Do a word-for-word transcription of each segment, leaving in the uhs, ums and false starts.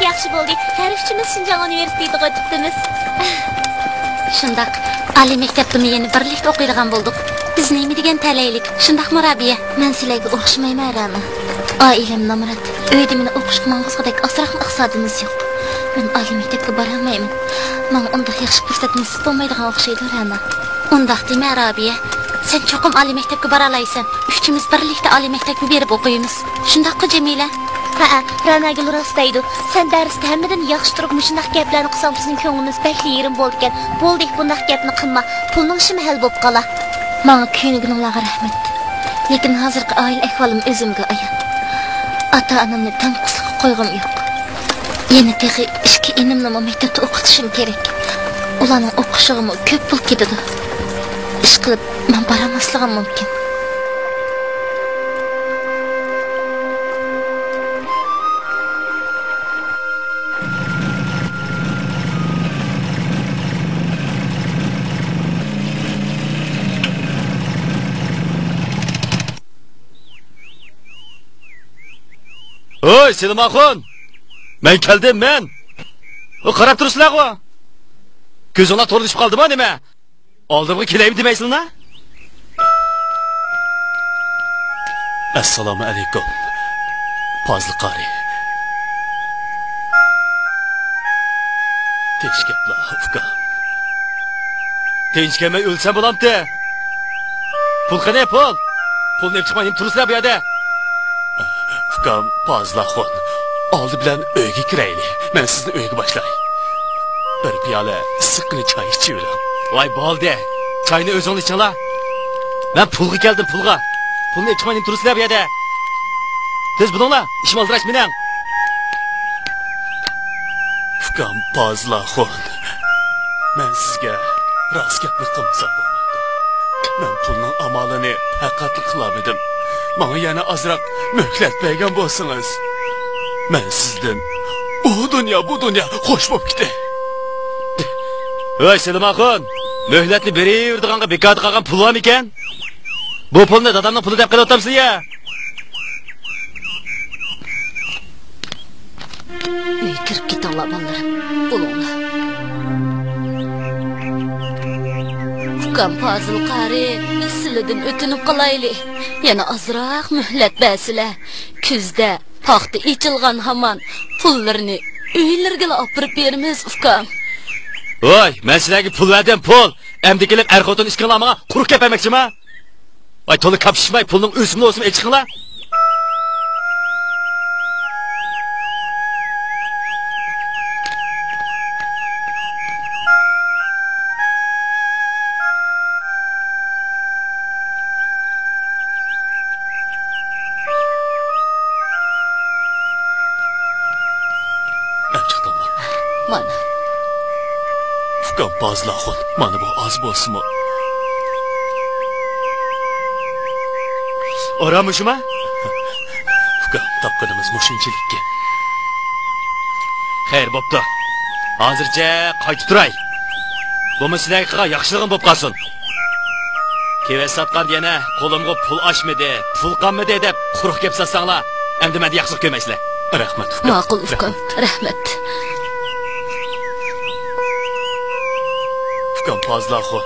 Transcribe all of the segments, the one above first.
ياخشى بولدى. ھەر ئۈچىمىز شىنجاڭ ئۇنىۋېرسىتېتىغا ئۆتۈپتىمىز. شۇنداق. ئالىي مەكتەپتىمۇ يەنە بىرلىكتە ئوقۇيدىغان بولدۇق. بىز نېمە دېگەن تەلەيلىك. شۇنداقمۇ، رابىيە؟ مەن سىلەرگە ئوخشىمايمەن، رەنا. ئائىلەم نامرات. ئۆيدە مېنى ئوقۇشقا ماڭغۇزغۇدەك ئازراقمۇ ئىقتىسادىمىز يوق. مەن ئالىي مەكتەپكە بارالمايمەن. ماڭا ئۇنداق ياخشى پۇرسەت نېسىپ بولمايدىغان ئوخشايدۇ، رەنا. ئۇنداق دېمە، رابىيە. سەن چوقۇم ئالىي مەكتەپكە بارالايسەن. ئۈچىمىز بىرلىكتە ئالىي مەكتەپكە بېرىپ ئوقۇيمىز. شۇنداققۇ، جەمىلە؟ ھەئە، رەناگۈل راست دەيدۇ. سەن دەرستە ھەممىدىن ياخشى تۇرۇپ مۇشۇنداق گەپلەرنى قىلساڭ، بىزنىڭ كۆڭلىمىز بەكلا يېرىم بولىدىكەن. بولدى، بۇنداق گەپنى قىلما. پۇلنىڭ ئىشىمۇ ھەل بولۇپ قالا. ماڭا كۆيۈنگىنىڭلارغا رەھمەت. لېكىن ھازىرقى ئائىلە ئەھۋالىم ئۆزۈمگە ئايان. ئاتا-ئانامنى تەڭ قۇسلۇققا قويغۇم يوق. يەنە تېخى ئىككى ئىنىمنىمۇ مەكتەپتە ئوقۇتۇشۇم كېرەك. ئۇلارنىڭ ئوقۇشىغىمۇ كۆپ پۇل كېتىدۇ. ئىشقىلىپ، مەن بارالماسلىقىم مۇمكىن. ھوي، سېلىم ئاخۇن! مەن كەلدىم، مەن! ئۇ، قاراپ تۇرسىلەرغۇ! كۆزۈڭلار تورلىشىپ قالدىما نېمە؟ ئالدىمغا كېلەيمۇ دېمەيسىلەر؟ ئەسسالامۇ ئەلەيكۇم، پازىل قارى. تىنچ گەپلا، ئۇكام. تىنچ كەلمەي ئۆلسەم بولامتى؟ پۇل قېنى، پۇل؟ پۇلنى ئېلىپ چىقماي نېمە تۇرىسىلەر بۇ يەردە؟ ئۇكام، پازىل ئاخۇن، ئالدى بىلەن ئۆيگە كىرەيلى. مەن سىزنى ئۆيگە باشلاي. بىر پىيالە ئىسسىققىنە چاي ئىچىۋېلىڭ. ۋاي، بولدى. چاينى ئۆزۈڭلار ئىچىڭلار. مەن پۇلغا كەلدىم، پۇلغا. پۇلنى ئېلىپ چىقماي نېمە تۇرىسىلەر بۇ يەردە؟ تېز بولۇڭلار، ئىشىم ئالدىراش مېنىڭ. ئۇكام پازىل ئاخۇن، مەن سىزگە راست گەپنى قىلمىسام بولمايدۇ. مەن پۇلنىڭ ئامالىنى پەقەتلا قىلالمىدىم. ماڭا يەنە ئازراق مۆھلەت بەرگەن بولسىڭىز، مەن سىزدىن ئۇ دۇنيا، بۇ دۇنيا خوش بولۇپ كېتەي. ھۆي، سېلىم ئاخۇن! مۆھلەتنى بېرىۋېرىدىغانغا بىكاردا قالغان پۇل بارمىكەن؟ بۇ پۇلنى دادامنىڭ پۇلى دەپ قېلىۋاتامسىلەر يا؟ ئۆيگە كىرىپ كېتىڭلار، بالىلىرىم. بولۇڭلار. ئۇكام پازىل قارى، بىز سىلىدىن ئۆتۈنۈپ قالايلى. يەنە ئازراق مۆھلەت بەرسىلە. كۈزدە پاختا ئېچىلغان ھامان پۇللىرىنى ئۆيلىرىگىلا ئاپىرىپ بېرىمىز، ئۇكام. ۋاي، مەن سىلەرگە پۇل بەردىم، پۇل! ئەمدى كېلىپ ئەر-خوتۇن ئىككىڭلار ماڭا قۇرۇق گەپ بەرمەكچىما؟ ۋاي، تولا كاپشىشماي، پۇلنىڭ ئۆسۈملۈك ئۆسۈمى ئېچىقىڭلار. ئەپ چىقتىڭلار. مانا. ئۇكام پازىل ئاخۇن، مانا بۇ ئاز بولسىمۇ. ئورا مۇشۇما؟ ئۇكام، تاپقىنىمىز مۇشۇنچىلىككەن. خەير، بوپتۇ. ھازىرچە قايتىپ تۇراي. بۇمۇ سىلەرگە قىلغان ياخشىلىقىم بولۇپ قالسۇن. كېۋەز ساتقاندا يەنە قولۇمغا پۇل ئاشمىدى، پۇل قالمىدى دەپ قۇرۇق گەپ ساتساڭلار، ئەمدى مەندىن ياخشىلىق كۆرمەيسىلەر. رەھمەت، ئۇكام. ماقۇل، ئۇكام. رەھمەت. ئۇكام پازىل ئاخۇن،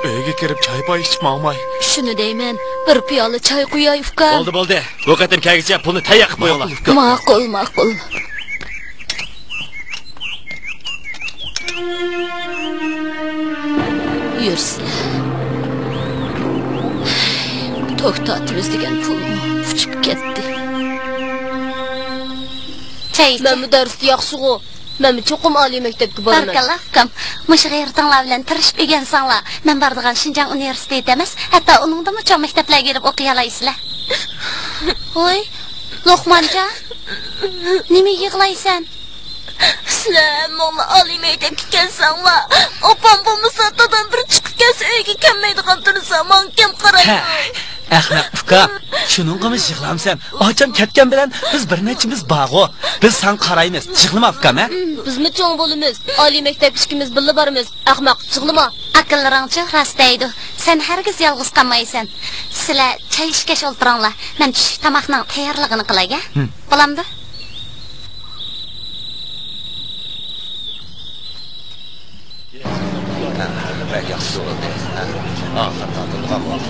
ئۆيگە كىرىپ چاي-پاي ئىچىپ ماڭماي. شۇنى دەيمەن، بىر پىيالە چاي قۇياي، ئۇكام. بولدى، بولدى. بۇ قېتىم كەلگۈچە پۇلنى تەييار قىلىپ قويۇڭلار. ماقۇل، ماقۇل. يۈرسىلە. توختاتىمىز دېگەن پۇلمۇ ئۇچۇپ كەتتى. چاي ئىچ. مەنمۇ دەرستە ياخشىغۇ. مەنمۇ چوقۇم ئالىي مەكتەپكە بارىمەن. بارىكاللا، ئۇكام. مۇشۇ غەيرىتىڭلار بىلەن تىرىشىپ ئۆگەنسەڭلار، مەن بارىدىغان شىنجاڭ ئۇنىۋېرسىتېتى ئەمەس، ھەتتا ئۇنىڭدىنمۇ چوڭ مەكتەپلەرگە كىرىپ ئوقۇيالايسىلەر. ۋوي، لوقمانجان، نېمە يىغلايسەن؟ سىلەر ھەممىڭلار ئالىي مەكتەپكە كەلسەڭلار، ئاپام بولمىسا، دادام بىر چىقىپ كەتسە، ئۆيگە كەلمەيدىغان تۇرسا، ماڭا كەم قارايدۇ. ھە، ئەخمەق ئۇكا، شۇنىڭغىمۇ يىغلامسەن؟ ئاچام كەتكەن بىلەن بىز بىر نەچچىمىز بارغۇ. بىز ساڭا قارايمىز. يىغلىما ئۇكام، ھە؟ بىزمۇ چوڭ بولىمىز. ئالىي مەكتەپكە ئىككىمىز بىللە بارىمىز. ئەخمەق، يىغلىما. ئاكىلىرىڭچۇ راست دەيدۇ. سەن ھەرگىز يالغۇز قالمايسەن. سىلەر چاي ئىچكەچ ئولتۇرۇڭلار. مەن چۈشلۈك تاماقنىڭ تەييارلىقىنى قىلاي، ھە؟ ھىم. بولامدۇ؟ ياخشى بولدى. ھە؟ ئاخىر تارتىلغان بولدى.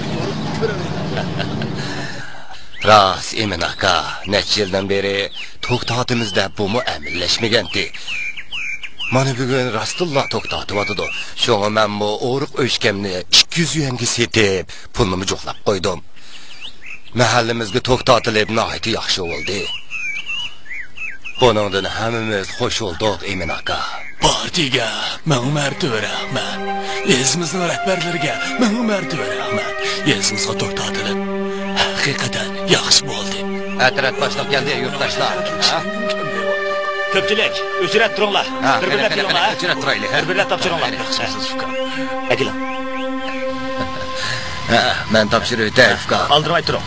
راست، ئىمىن ئاكا، نەچچە يىلدىن بېرى توك تارتىمىز دەپ بۇمۇ ئەمەلىيلەشمىگەنتى. مانا بۈگۈن راستتىنلا توك تارتىۋاتىدۇ. شۇڭا مەنمۇ ئورۇق ئۆچكەمنى ئىككى يۈز يۈەنگە سېتىپ، پۇلنىمۇ جۇقلاپ قويدۇم. مەھەللىمىزگە توك تارتىلىپ ناھايىتى ياخشى بولدى. بۇنىڭدىن ھەممىمىز خۇش بولدۇق، ئىمىن ئاكا. پارتىيەگە مىڭ مەرتىۋە رەھمەت. يېزىمىزنىڭ رەھبەرلىرىگە مىڭ مەرتىۋە رەھمەت. يېزىمىزغا توك تارتىلىپ، ھەقىقەتەن ياخشى بولدى. ئەترەت باشلىق كەلدى، يۇرتداشلار. ھە؟ كۆپچىلىك، ئۆچرەت تۇرۇڭلار. ھە، بىر-بىرلەپ قېنى، قېنى، كېلىڭلار، ھە؟ ئۆچرەت تۇرايلى، ھە؟ بىر-بىرلەپ تاپشۇرۇڭلار. ھە، ياخشى، ياخشى، ئۇكام. ئەكېلىڭ. ھە، مەن تاپشۇرۇۋېتەي، ئۇكام. ئالدىراپ تۇرۇڭ.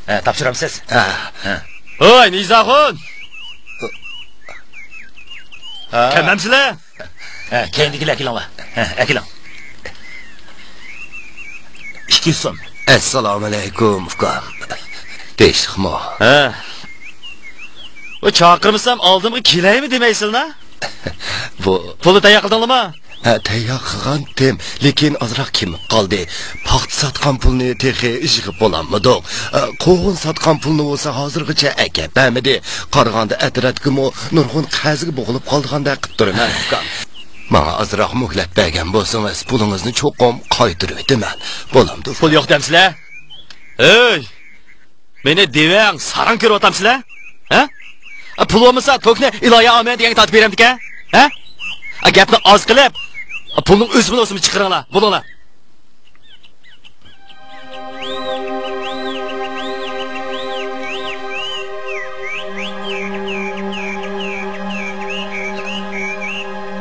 ھە، تاپشۇرامسىز؟ ھە. ھە. ھوي، نىزاخۇن! ھە. كەلمەمسىلەر؟ ھە، كەينىدىكىلەر ئەكېلىڭلار. ھە، ئەكېلىڭ. ئىككى يۈز سوم. ئەسسالامۇئەلەيكۇم، ئۇكام. تىنچلىقمۇ؟ ھە. ئۇ چاقىرمىسام ئالدىمغا كېلەيمۇ دېمەيسىلەر؟ بۇ پۇلنى تەييار قىلدىڭلارمۇ؟ ھە، تەييار قىلغانتىم، لېكىن ئازراق كېمىپ قالدى. پاختا ساتقان پۇلنى تېخى يىغىپ بولالمىدۇق. ھە، قوغۇن ساتقان پۇلنى بولسا ھازىرغىچە ئەكەپ بەرمىدى. قارىغاندا ئەترەتكىمۇ نۇرغۇن قەرزگە بوغۇلۇپ قالىدىغاندەك قىلىپ تۇرىمەن، ئۇكام. ماڭا ئازراق مۆھلەت بەرگەن بولسىڭىز، پۇلىڭىزنى چوقۇم قايتۇرۇۋېتىمەن. بولامدۇ؟ پۇل يوق دەمسىلە؟ ھەي! مېنى دېۋەڭ ساراڭ كۆرۈۋاتامسىلە؟ ھە؟ پۇل بولمىسا، توكنى ئىلاھىي ئامەن دېگەنگە تارتىپ بېرەمدىكەن؟ ھە؟ گەپنى ئاز قىلىپ، پۇلنىڭ ئۆزىمۇ بولسىمۇ چىقىرىڭلار. بولۇڭلار.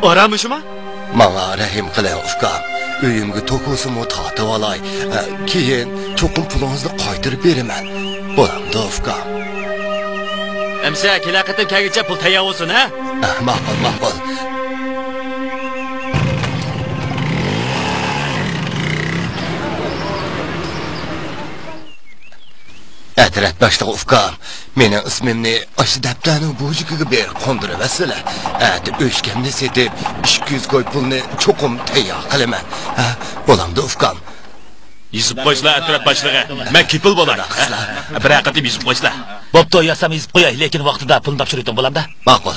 ئاران مۇشۇما؟ ماڭا رەھىم قىلىڭ، ئۇكام. ئۆيۈمگە توك بولسىمۇ تارتىۋالاي. ئە، كېيىن چوقۇم پۇلىڭىزنى قايتۇرۇپ بېرىمەن. بولامدۇ، ئۇكام؟ ئەمسە كېلەر قېتىم كەلگۈچە پۇل تەييار بولسۇن، ھە؟ ئە، ماقۇل، ماقۇل. ئەترەت باشلىقى ئۇكام، مېنىڭ ئىسمىمنى ئاشۇ دەپتەرنىڭ بۇژىكىگە بېرىپ قوندۇرۇۋەتسىلە. ئەتە ئۆچكەمنى سېتىپ، ئىككى يۈز كوي پۇلنى چوقۇم تەييار قىلىمەن. ھە، بولامدۇ ئۇكام؟ يېزىپ قويسىلا، ئەترەت باشلىقى. مەن كېپىل بولاي. قىزلار. بىرەر قېتىم يېزىپ قويسىلا. بوپتۇ، يازسام يېزىپ قوياي، لېكىن ۋاقتىدا پۇلنى تاپشۇرۇۋېتىڭ، بولامدا؟ ماقۇل.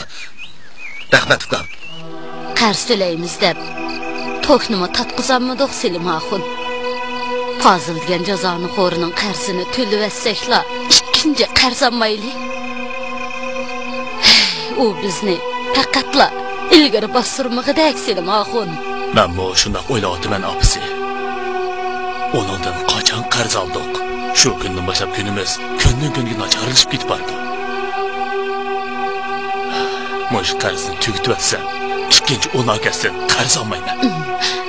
رەھمەت، ئۇكام. قەرز تۆلەيمىز دەپ، توكنىمۇ تارتقۇزالمىدۇق، سېلىم ئاخۇن. پازىل دېگەن جازانىخورنىڭ قەرزىنى تۆلىۋەتسەكلا، ئىككىنچى قەرز ئالمايلى. ئۇ بىزنى پەقەتلا ئىلگىرى باستۇرمىغۇدەك، سېلىم ئاخۇن. مەنمۇ شۇنداق ئويلاۋاتىمەن، ئاپىسى. ئۇنىڭدىن قاچان قەرز ئالدۇق؟ شۇ كۈندىن باشلاپ كۈنىمىز كۈندىن-كۈنگە ناچارلىشىپ كېتىپ بارىدۇ. مۇشۇ قەرزنى تۈگىتىۋەتسەم، ئىككىنچى ئۇناكەستىن قەرز ئالمايمەن.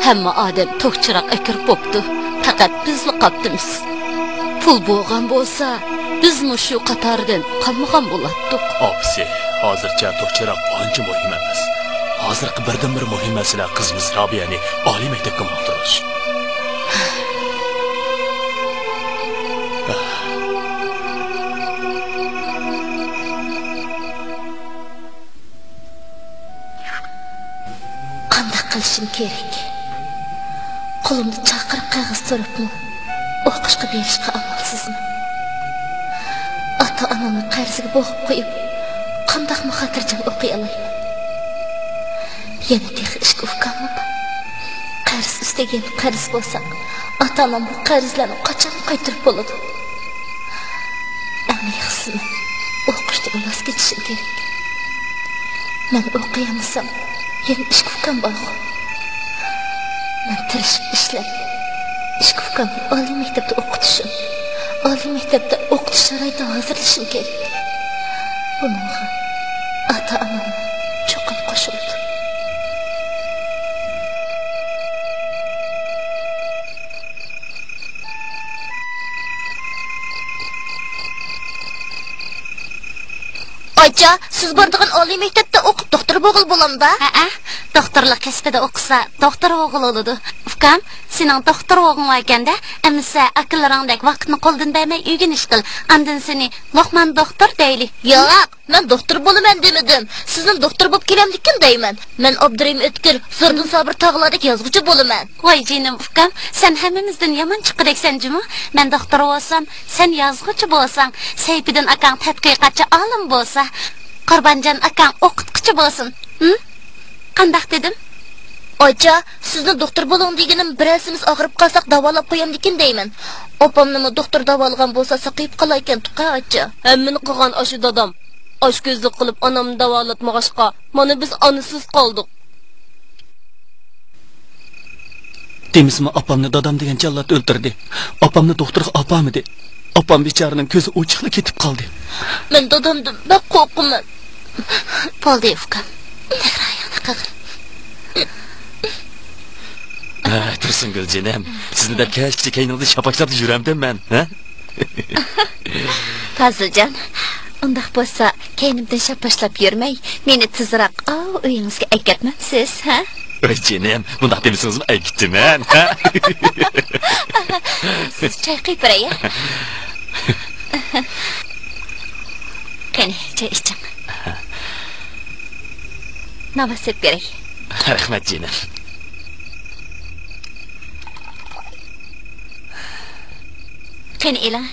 ھەممە ئادەم توك چىراغ ئەكىرىپ بوپتۇ. پەقەت بىزلا قاپتىمىز. پۇل بولغان بولسا، بىزمۇ شۇ قاتاردىن قالمىغان بولاتتۇق. ئاپىسى، ھازىرچە توك چىراغ ئانچە مۇھىم ئەمەس. ھازىرقى بىردىنبىر مۇھىم مەسىلە قىزىمىز رابىيەنى ئالىي مەكتەپكە ماڭدۇرۇش. قانداق قىلىشىم كېرەك؟ قولۇمدا چاقىرىق قەغىزى تۇرۇپمۇ، ئوقۇشقا بېرىشقا ئامالسىزمەن. ئاتا-ئانامنى قەرزگە بوغۇپ قويۇپ، قانداقمۇ خاتىرجەم ئوقۇيالايمەن؟ يەنە تېخى ئىككى ئۇكاممۇ بار. قەرز ئۈستىگە يەنە قەرز بولسا، ئاتا-ئانام بۇ قەرزلەرنى قاچان قايتۇرۇپ بولىدۇ؟ ئەڭ ياخشىسى مەن ئوقۇشتىن ۋاز كېچىشىم كېرەك. مەن ئوقۇيالمىسام، يەنە ئىككى ئۇكام بارغۇ. مەن تىرىشىپ ئىشلەپ، ئىككى ئۇكامنى ئالىي مەكتەپتە ئوقۇتۇشۇم، ئالىي مەكتەپتە ئوقۇتۇش شارائىتىغا ھازىرلىشىم كېرەك. بۇنىڭغا ئاتا-ئانامنى چوقۇم قوشۇلىدۇ. ئاچا، سىز بارىدىغان ئالىي مەكتەپتە ئوقۇپ دوختۇر بولغىلى بولامدا؟ ھەئە، دوختۇرلۇق كەسپىدە ئوقۇسا دوختۇر بولغىلى بولىدۇ. ئۇكام، سېنىڭ دوختۇر بولغۇڭ باركەن-دە، ئەمىسە ئاكىلىرىڭدەك ۋاقىتنى قولدىن بەرمەي ئۆگىنىش قىل. ئاندىن سېنى لوقمان دوختۇر دەيلى. ياق، مەن دوختۇر بولىمەن دېمىدىم. سىزنى دوختۇر بولۇپ كېلەمدىكىن دەيمەن. مەن ئابدۇرېھىم ئۆتكۈر، زوردۇن سابىر تاغىلاردەك يازغۇچى بولىمەن. ۋاي جېنىم ئۇكام، سەن ھەممىمىزدىن يامان چىققۇدەكسەن جۇمۇ. مەن دوختۇر بولسام، سەن يازغۇچى بولساڭ، سەيپىدىن ئاكاڭ تەتقىقاتچى ئالىم بولسا، قۇربانجان ئاكاڭ ئوقۇتقۇچى بولسۇن. ھىم؟ قانداق دېدىم؟ ئاچا، سىزنى دوختۇر بولۇڭ دېگىنىم، بىرەرسىمىز ئاغرىپ قالساق داۋالاپ قويامدىكىن دەيمەن. ئاپامنىمۇ دوختۇر داۋالىغان بولسا ساقىيىپ قالايكەنتۇق-ھە، ئاچا. ھەممىنى قىلغان ئاشۇ دادام. ئاچكۆزلۈك قىلىپ ئانامنى داۋالاتمىغاچقا، مانا بىز ئانىسىز قالدۇق. دېمىسىمۇ ئاپامنى دادام دېگەن جاللات ئۆلتۈردى. ئاپامنى دوختۇرغا ئاپارمىدى. ئاپام بىچارىنىڭ كۆزى ئوچۇقلا كېتىپ قالدى. مەن دادامدىن بەك قورقىمەن. بولدى ئۇكام، تەكرار يەنە قىلغىن. ھە، تۇرسۇنگۈل جېنىم، سىزنى دەپ كەچكىچە كەينىڭىزدە شاپاشلاپلا يۈرەمدىم مەن، ھە؟ پازىلجان، ئۇنداق بولسا كەينىمدىن شاپاشلاپ يۈرمەي، مېنى تېزراق ئاۋۇ ئۆيىڭىزگە ئەكەتمەمسىز، ھە؟ ۋاي جېنىم، مۇنداق دېمىسىڭىزمۇ ئەكېتىمەن، ھە؟ سىز چاي قۇيۇپ بېرەي، ھە؟ قېنى، چاي ئىچىڭ. ناۋا سېلىپ بېرەي. رەھمەت جېنىم. قېنى ئېلىڭ.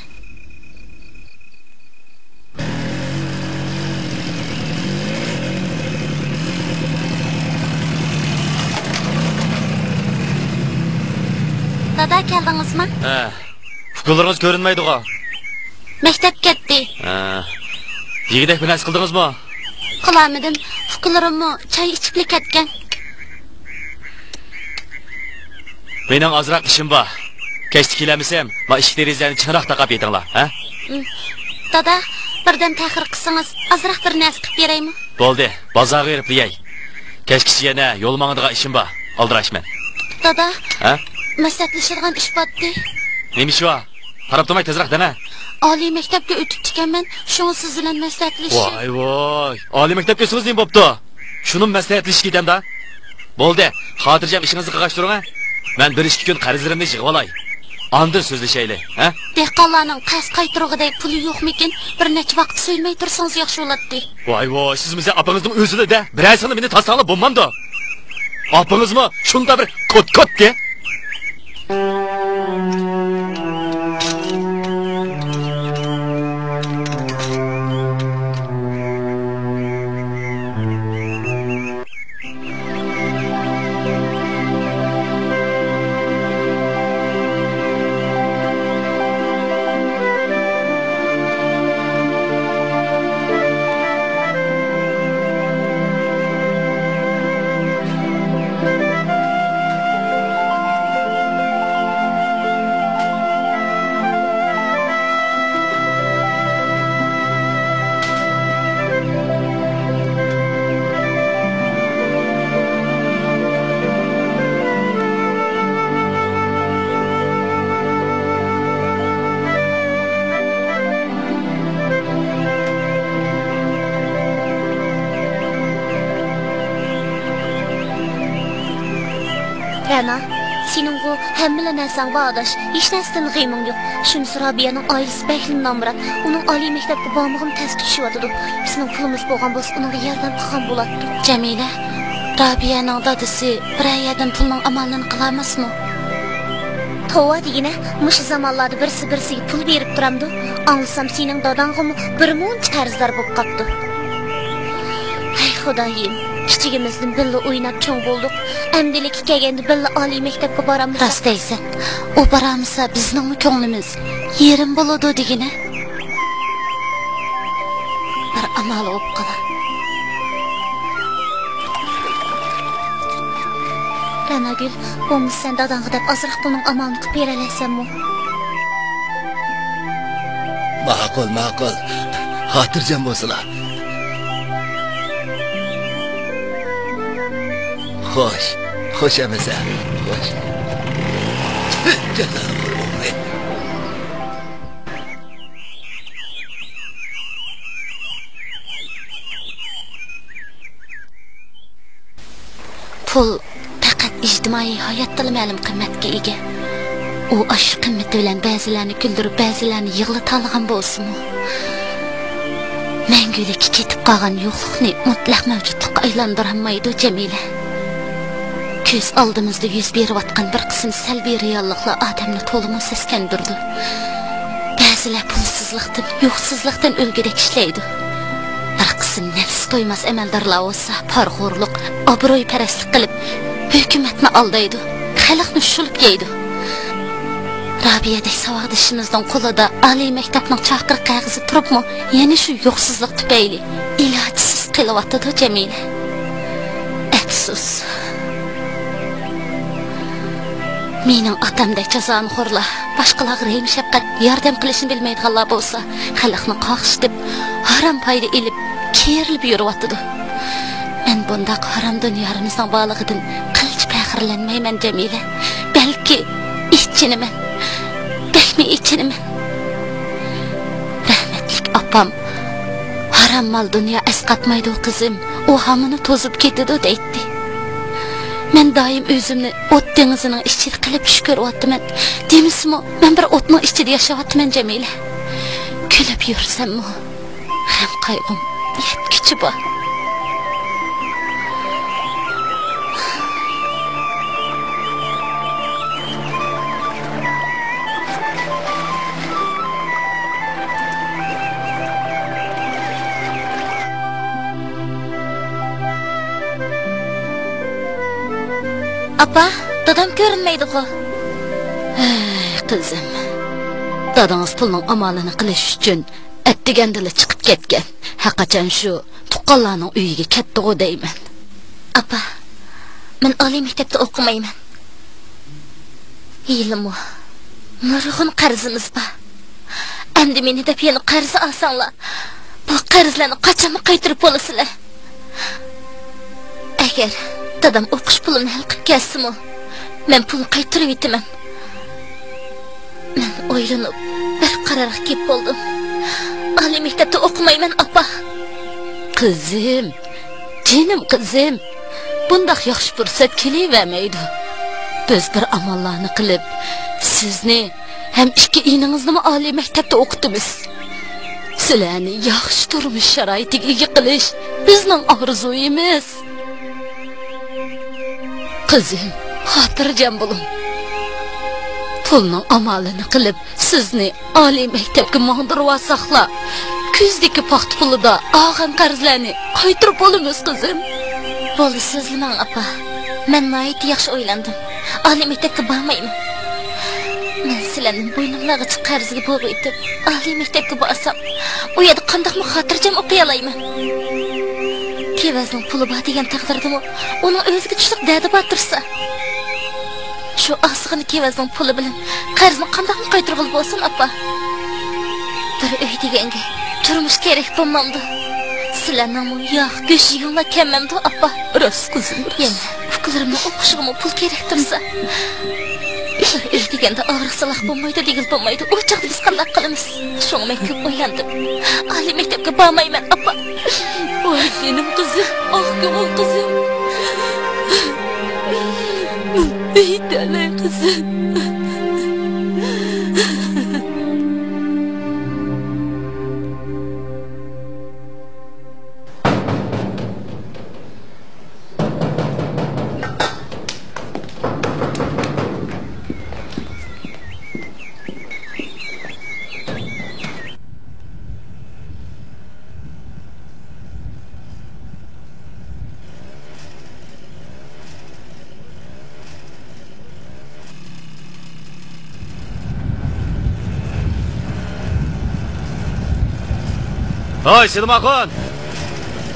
دادا، كەلدىڭىزمۇ؟ ھە. ئۇكىلىرىڭىز كۆرۈنمەيدىغۇ؟ مەكتەپ كەتتى. ھە. يېگۈدەك بىر نەرسە قىلدىڭىزمۇ؟ قىلالمىدىم. ئۇكىلىرىممۇ چاي ئىچىپلا كەتكەن. مېنىڭ ئازراق ئىشىم بار. كەچتە كېلەلمىسەم، ما ئىشىك دېرىزىلەرنى چىڭراق تاقاپ يېتىڭلار، ھە؟ ئىم. دادا، بىردەم تەخىر قىلسىڭىز، ئازراق بىر نەرسە قىلىپ بېرەيمۇ؟ بولدى، بازارغا بېرىپ يەي. كەچكىچە يەنە يول ماڭىدىغان ئىشىم بار، ئالدىراش مەن. دادا، ھە؟ مەسلىھەتلىشىدىغان ئىش باتتى. نېمە ئىش بار؟ قاراپ تۇرماي تېزراق دەمە. ئالىي مەكتەپكە ئۆتۈپتىكەنمەن، شۇڭا سىز بىلەن مەسلىھەتلىشىش. ۋاي ۋاي، ئالىي مەكتەپكە ئۆتسىڭىز نېمە بوپتۇ؟ شۇنىمۇ مەسلىھەتلىشىش كېتەمدا؟ بولدى، خاتىرجەم ئىشىڭىزنى قىلغاچ تۇرۇڭ ھە. مەن بىر ئىككى كۈن قەرزلىرىمنى يىغىۋالاي. ئاندىن سۆزلىشەيلى، ھە؟ دېھقانلارنىڭ قەرز قايتۇرغۇدەك پۇلى يوقمىكىن، بىر نەچچە ۋاقىت سۆيلىمەي تۇرسىڭىز ياخشى بولاتتى. ۋاي ۋاي، سىز مىزە ئاپىڭىزنىڭ ئۆزىلا دە، بىرەرسىڭلار مېنى تاسلاڭلار بولمامدۇ؟ ئاپىڭىزمۇ شۇنداق بىر كوت-كوتكى. رەنا، سېنىڭغۇ ھەممىلا نەرسەڭ بار ئاداش، ھېچ نەرسىدىن غېمىڭ يوق. شۇنىسى رابىيەنىڭ ئائىلىسى بەكلا نامرات. ئۇنىڭ ئالىي مەكتەپكە بارمىغىمۇ تەستە چۈشۈۋاتىدۇ. بىزنىڭ پۇلىمىز بولغان بولسا ئۇنىڭغا ياردەم قىلغان بولاتتۇق. جەمىلە، رابىيەنىڭ دادىسى بىرەر يەردىن پۇلنىڭ ئامالىنى قىلالماسمۇ؟ توۋا دېگىنە، مۇشۇ زامانلاردا بىرسى بىرسىگە پۇل بېرىپ تۇرامدۇ؟ ئاڭلىسام سېنىڭ داداڭغىمۇ بىر مۇنچە قەرزدار بولۇپ قاپتۇ. ھەي خۇدايىم، كىچىكىمىزدىن بىللە ئويناپ چوڭ بولدۇق. ئەمدىلىككە كەلگەندە بىللە ئالىي مەكتەپكە بارالمىساق. راست دەيسەن، ئۇ بارالمىسا بىزنىڭمۇ كۆڭلىمىز يېرىم بولىدۇ دېگىنە. بىر ئامال بولۇپ قالا. رەناگۈل، بولمىسا سەن داداڭغا دەپ ئازراق بۇنىڭ ئامالىنى قىلىپ بېرەلەيسەنمۇ؟ ماقۇل، ماقۇل. خاتىرجەم بولسىلا. خوش، خوش ئەمىسە، خوش. جازانى قوي ئوغلى. پۇل پەقەت ئىش ئىجتىمائىي ھاياتتىلا مەلۇم قىممەتكە ئىگە. ئۇ ئاشۇ قىممىتى بىلەن بەزىلەرنى كۈلدۈرۈپ، بەزىلەرنى يىغلىتالىغان بولسىمۇ، مەڭگۈلۈككە كېتىپ قالغان يوقلۇقنى مۇتلەق مەۋجۇتلۇققا ئايلاندۇرالمايدۇ، جەمىلە. كۆز ئالدىمىزدا يۈز بېرىۋاتقان بىر قىسىم سەلبىي رېئاللىقلار ئادەمنى تولىمۇ سەسكەندۈرىدۇ. بەزىلەر پۇلسىزلىقتىن، يوقسۇزلۇقتىن ئۆلگۈدەك ئىشلەيدۇ. بىر قىسىم نەپسى تويماس ئەمەلدارلار بولسا پارىخورلۇق، ئابرۇيپەرەسلىك قىلىپ، ھۆكۈمەتنى ئالدايدۇ، خەلقنى شۇلۇپ يەيدۇ. رابىيەدەك ساۋاقدىشىمىزنىڭ قولىدا ئالىي مەكتەپنىڭ چاقىرىق قەغىزى تۇرۇپمۇ، يەنە شۇ يوقسۇزلۇق تۈپەيلى ئىلاجسىز قېلىۋاتىدۇ، جەمىلە. ئەپسۇس. مېنىڭ ئاتامدەك جازانىخورلار، باشقىلارغا رەھىم-شەپقەت، ياردەم قىلىشنى بىلمەيدىغانلار بولسا، خەلقنى قاقشىتىپ، ھارام پايدا ئېلىپ، كېرىلىپ يۈرۈۋاتىدۇ. مەن بۇنداق ھارام دۇنيارىمىزنىڭ بارلىقىدىن قىلچە پەخىرلەنمەيمەن، جەمىلە. بەلكى ئېچىنىمەن. بەكمۇ ئېچىنىمەن. رەھمەتلىك ئاپام، «ھارام مال دۇنيا ئەسقاتمايدۇ، قىزىم، ئۇ ھامىنى توزۇپ كېتىدۇ» دەيتتى. مەن دائىم ئۆزۈمنى ئوت دېڭىزىنىڭ ئىچىدە قىلىپ چۈش كۆرۈۋاتىمەن. دېمىسىمۇ، مەن بىر ئوتنىڭ ئىچىدە ياشاۋاتىمەن، جەمىلە. كۈلۈپ يۈرسەممۇ، غەم-قايغۇم يەتكۈچە بار. ئاپا، دادام كۆرۈنمەيدىغۇ؟ ھەي، قىزىم. دادىڭىز پۇلنىڭ ئامالىنى قىلىش ئۈچۈن ئەتىگەندىلا چىقىپ كەتكەن. ھەرقاچان شۇ تۇغقانلارنىڭ ئۆيىگە كەتتىغۇ دەيمەن. ئاپا، مەن ئالىي مەكتەپتە ئوقۇمايمەن. ھېلىمۇ نۇرغۇن قەرزىمىز بار. ئەمدى مېنى دەپ يەنە قەرز ئالساڭلار، بۇ قەرزلەرنى قاچانمۇ قايتۇرۇپ بولىسىلەر؟ ئەگەر دادام ئوقۇش پۇلىنى ھەل قىلىپ كەلسىمۇ، مەن پۇلنى قايتۇرۇۋېتىمەن. مەن ئويلىنىپ، بىر قارارغا كېلىپ بولدۇم. ئالىي مەكتەپتە ئوقۇمايمەن، ئاپا. قىزىم، جېنىم قىزىم، بۇنداق ياخشى پۇرسەت كېلىۋەرمەيدۇ. بىز بىر ئاماللارنى قىلىپ، سىزنى ھەم ئىككى ئىنىڭىزنىمۇ ئالىي مەكتەپتە ئوقۇتىمىز. سىلەرنى ياخشى تۇرمۇش شارائىتىگە ئىگە قىلىش بىزنىڭ ئارزۇيىمىز. قىزىم، خاتىرجەم بولۇڭ. پۇلنىڭ ئامالىنى قىلىپ، سىزنى ئالىي مەكتەپكە ماڭدۇرۇۋالساقلا، كۈزدىكى پاختا پۇلىدا ئالغان قەرزلەرنى قايتۇرۇپ بولىمىز، قىزىم. بولدى، سۆزلىمەڭ، ئاپا. مەن ناھايىتى ياخشى ئويلاندىم. ئالىي مەكتەپكە بارمايمەن. مەن سىلەرنى بوينۇملارغىچە قەرزگە بوغۇۋېتىپ، ئالىي مەكتەپكە بارسام، ئۇ يەردە قانداقمۇ خاتىرجەم ئوقۇيالايمەن؟ كېۋەزنىڭ پۇلى بار دېگەن تەقدىردىمۇ، ئۇنىڭ ئۆزىگە چۈشلۈك دەردى بار تۇرسا. شۇ ئازغىنە كېۋەزنىڭ پۇلى بىلەن قەرزنى قانداقمۇ قايتۇرغىلى بولسۇن، ئاپا؟ بىر ئۆي دېگەنگە تۇرمۇش كېرەك بولمامدۇ؟ سىلەرنىڭمۇ ياغ، گۆش يېگۈڭلار كەممەمدۇ، ئاپا؟ راست، قىزىم، راست. يەنە ئۇكىلىرىمنىڭ ئوقۇشىغىمۇ پۇل كېرەك تۇرسا. بىر ئۆي دېگەندە ئاغرىق-سالاق بولمايدۇ دېگىلى بولمايدۇ. ئۇ چاغدا بىز قانداق قىلىمىز؟ شۇڭا مەن كۆپ ئويلاندىم. ئالىي مەكتەپكە بارمايمەن، ئاپا. ۋاي جېنىم قىزىم، ئاق كۆڭۈل قىزىم. ئېيتەلەي قىزىم. ھوي، سېلىم ئاخۇن!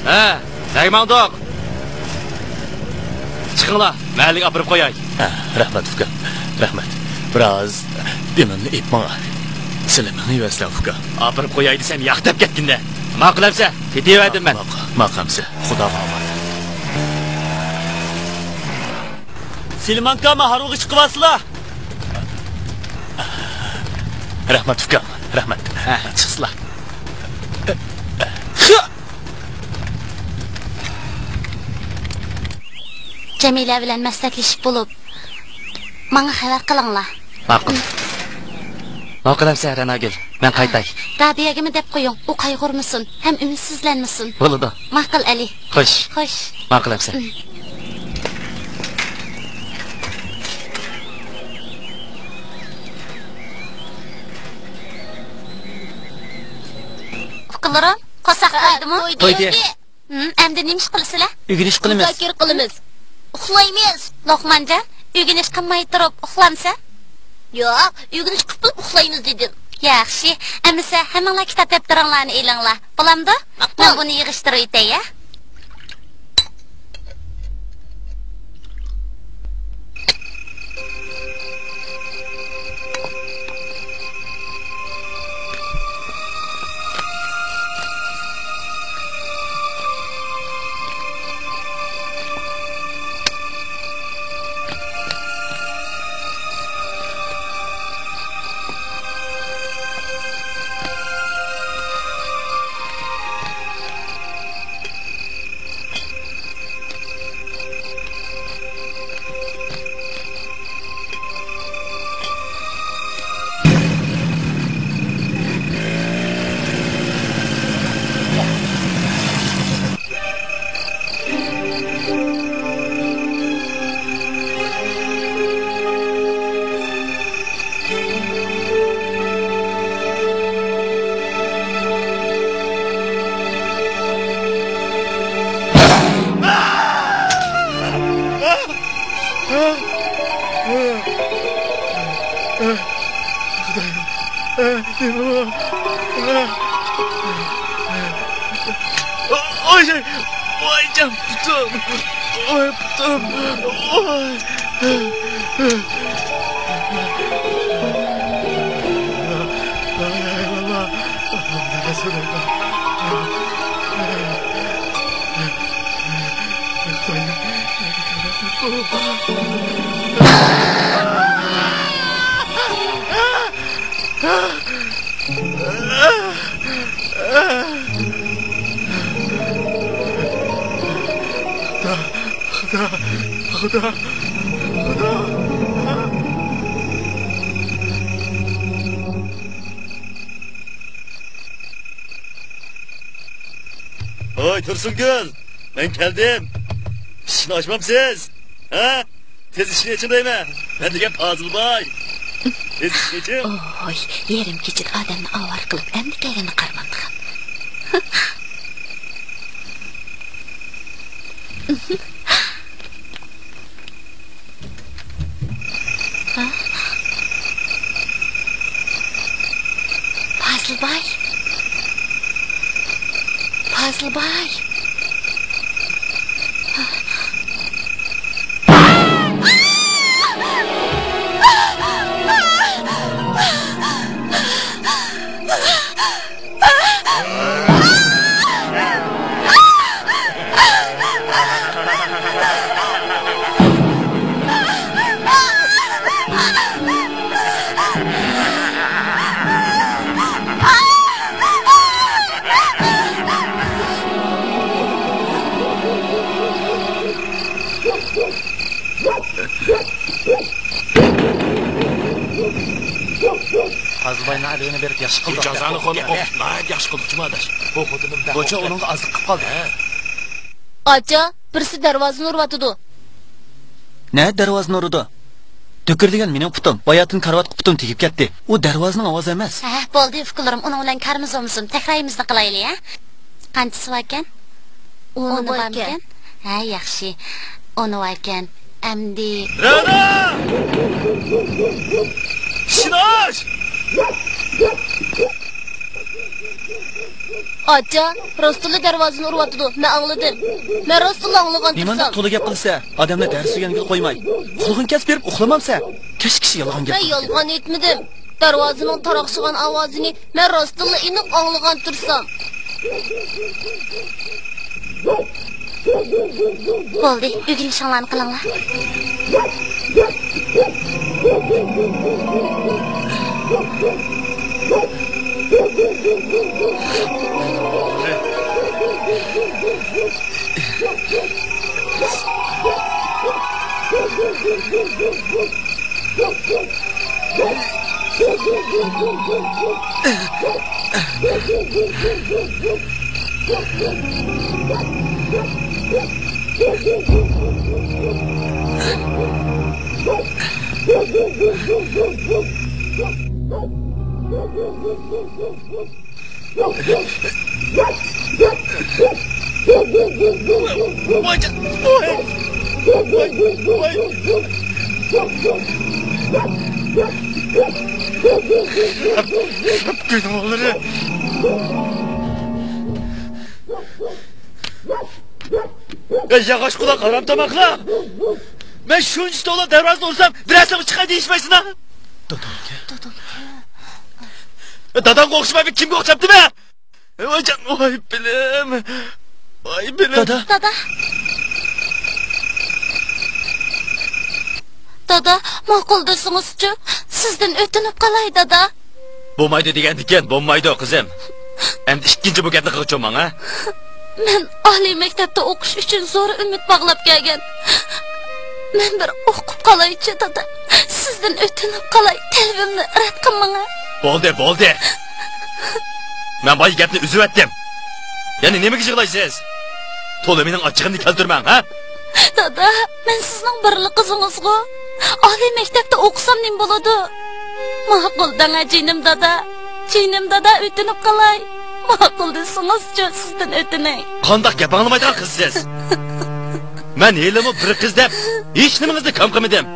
ھە، نەگە ماڭدۇق؟ چىقىڭلار، مەھەللىگە ئاپىرىپ قوياي. ھە، رەھمەت، ئۇكام، رەھمەت. بىراز دېمىمنى ئېلىپ ماڭاي. سىلە مېڭىۋەرسىلەڭ، ئۇكام. ئاپىرىپ قوياي دېسەم، ياق دەپ كەتكىندە. ماقۇل ئەمسە، كېتىۋەردىم مەن. ماقۇل، ماقۇل ئەمسە، خۇداغا ئامانەت. سېلىم ئاكا، مانا ھارۋىغا چىقىۋالسىلا. رەھمەت، ئۇكام، رەھمەت. ھە، چىقسىلا. جەمىلە بىلەن مەسلىھەتلىشىپ بولۇپ، ماڭا خەۋەر قىلىڭلار. ماقۇل. ماقۇل ئەمسە، رەناگۈل. مەن قايتاي. رابىيەگىمۇ دەپ قويۇڭ، ئۇ قايغۇرمىسۇن ھەم ئۈمىدسىزلەنمىسۇن. بولىدۇ. ماقۇل، ئەلى. خوش. خوش. ماقۇل ئەمسە. ئۇكىلىرىم، قورساق تويدىمۇ؟ تويدى. ھىم، ئەمدى نېمە ئىش قىلىسىلەر؟ ئۆگىنىش قىلىمىز. مۇزاكىرە قىلىمىز. ئۇخلايمىز. لوقمانجان، ئۆگىنىش قىلماي تۇرۇپ ئۇخلامسەن؟ ياق، ئۆگىنىش قىلىپ بولۇپ ئۇخلايمىز دېدىم. ياخشى، ئەمىسە ھەممىڭلار كىتاب دەپتىرىڭلارنى ئېلىڭلار. بولامدۇ؟ ماقۇل. مەن بۇنى يىغىشتۇرۇۋېتەي، ھە؟ ئاي، ئاي، ۋاي جان پۇتۇم، ۋاي پۇتۇم، ۋاي. خۇدا، خۇدا، خۇدا، خۇدا. ھوي، تۇرسۇنگۈل، مەن كەلدىم. ئىشىكنى ئاچمامسىز؟ ھە؟ تېز ئىشىكنى ئېچىڭ دەيمەن. مەن دېگەن پازىل باي. تېز ئىشىكنى ئېچىڭ. ئوي، يېرىم كېچىدە ئادەمنى ئاۋارە قىلىپ، ئەمدى كەلگىنىنى قارىمامدىغان. ھە؟ پازىل باي. پازىل باي. پازىلباينىڭ ئەدىۋىنى بېرىپ ياخشى قىلدۇق. بۇ جازانى قويۇپ ناھايىتى ياخشى قىلدۇق جۇما ئاداش. بۇ خوتۇنۇم بۇچە ئۇنىڭغا ئازلىق قىلىپ قالدى. ھە. ئاچا، بىرسى دەرۋازىنى ئۇرۇۋاتىدۇ. نە دەرۋازىنى ئۇرىدۇ؟ دۈكۈر دېگەن مېنىڭ پۇتۇم، باياتىن كارىۋاتقا پۇتۇم تېگىپ كەتتى. ئۇ دەرۋازىنىڭ ئاۋازى ئەمەس. ھە، بولدى ئۇكىلىرىم، ئۇنىڭ بىلەن كارىمىز بولمىسۇن، تەكرارىمىزنى قىلايلى، ھە؟ قانچىسى باركەن؟ ئونى باركەن. ھە، ياخشى. ئونى باركەن. ئەمدى. رەنا! ئىشىك ئاچ! ئاچا، راستتىنلا دەرۋازىنى ئۇرۇۋاتىدۇ، مەن ئاڭلىدىم. مەن راستتىنلا ئاڭلىغان تۇرسام. نېمانداق تولا گەپ قىلىسە؟ ئادەمنى دەرس ئۆگەنگىلى قويماي. قۇلىقىڭ كەس بېرىپ ئۇخلىمامسە؟ كەچ كىشى يالغان گەپ قىلىدىكەن. مەن يالغان ئېيتمىدىم. دەرۋازىنىڭ تاراقشىغان ئاۋازىنى مەن راستتىنلا ئېنىق ئاڭلىغان تۇرسام. بولدى، ئۆگىنىشىڭلارنى قىلىڭلار. يا ياغاچ قۇلاق ھارام تاماقلار! مەن شۇنچە تولا دەرۋازىنى ئۇرسام، بىرەرسىڭ چىقاي دېيىشمەيسىنا؟ دادامغا. دادامغا ئوخشىماي، كىمگە ئوخشاپتىمەن؟ ۋاي جان، ۋاي بىلىم. ۋاي بىلىم. دادا. دادا. دادا، ماقۇل دېسىڭىزچۇ؟ سىزدىن ئۆتۈنۈپ قالاي، دادا. بولمايدۇ دېگەندىكىن، بولمايدۇ، قىزىم. ئەمدى ئىككىنچى بۇ گەپنى قىلغۇچۇ ماڭا. مەن ئالىي مەكتەپتە ئوقۇش ئۈچۈن زور ئۈمىد باغلاپ كەلگەن. مەن بىر ئوقۇپ قالايچۇ، دادا. سىزدىن ئۆتۈنۈپ قالاي، تەلىپىمنى رەت قىلمىڭە. بولدى، بولدى. مەن بايا گەپنى ئۈزۈۋەتتىم. يەنە نېمىگە يىغلايسىز؟ تولا مېنىڭ ئاچچىقىمنى كەلتۈرمەڭ، ھە؟ دادا، مەن سىزنىڭ بىرلا قىزىڭىزغۇ. ئالىي مەكتەپتە ئوقۇسام نېمە بولىدۇ؟ ماقۇل دەڭە جېنىم دادا. جېنىم دادا، ئۆتۈنۈپ قالاي. ماقۇل دېسىڭىزچۇ، سىزدىن ئۆتۈنەي. قانداق گەپ ئاڭلىمايدىغان قىز سىز؟ مەن ھېلىمۇ بىر قىز دەپ ھېچنېمىڭىزنى كام قىلمىدىم.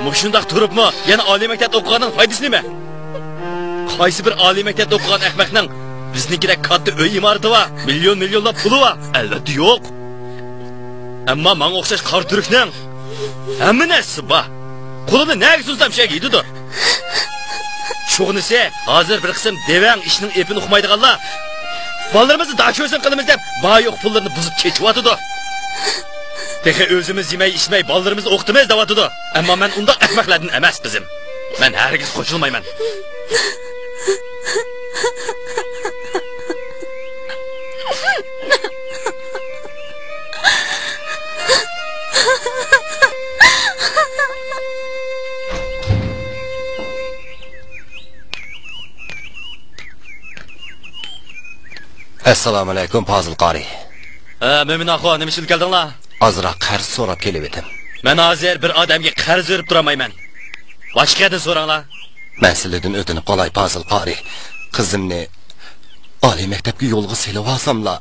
مۇشۇنداق تۇرۇپمۇ يەنە ئالىي مەكتەپتە ئوقۇغاننىڭ پايدىسى نېمە؟ قايسى بىر ئالىي مەكتەپتە ئوقۇغان ئەخمەقنىڭ بىزنىڭكىدەك كاتتا ئۆي ئىمارىتى بار، مىليون مىليونلاپ پۇلى بار؟ ئەلۋەتتە يوق. ئەمما ماڭا ئوخشاش قارا تۈركنىڭ ھەممە نەرسىسى بار. قولىنى نەگە سۇنسام شۇ يەرگە يېتىدۇ. شۇغىنىسى ھازىر بىر قىسىم دېۋەڭ ئىشنىڭ ئېپىنى ئۇقمايدىغانلار بالىلىرىمىزنى داچوزۇن قىلىمىز دەپ بار يوق پۇللىرىنى بۇزۇپ چېچىۋاتىدۇ. تېخى ئۆزىمىز يېمەي ئىچمەي بالىلىرىمىزنى ئوقۇتىمىز دەۋاتىدۇ. ئەمما مەن ئۇنداق ئەخمەقلەردىن ئەمەس، قىزىم. مەن ھەرگىز قوشۇلمايمەن. ئەسسالامۇئەلەيكۇم، پازىل قارىي. ھە، مۆمىن ئاخۇ، نېمە ئىش بىلەن كەلدىڭلار؟ ئازراق قەرز سوراپ كېلىۋىدىم. مەن ھازىر بىر ئادەمگە قەرز بېرىپ تۇرالمايمەن. باشقا يەردىن سوراڭلار. مەن سىلىدىن ئۆتۈنۈپ قالاي، پازىل قارىي. قىزىمنى ئالىي مەكتەپكە يولغا سېلىۋالساملا،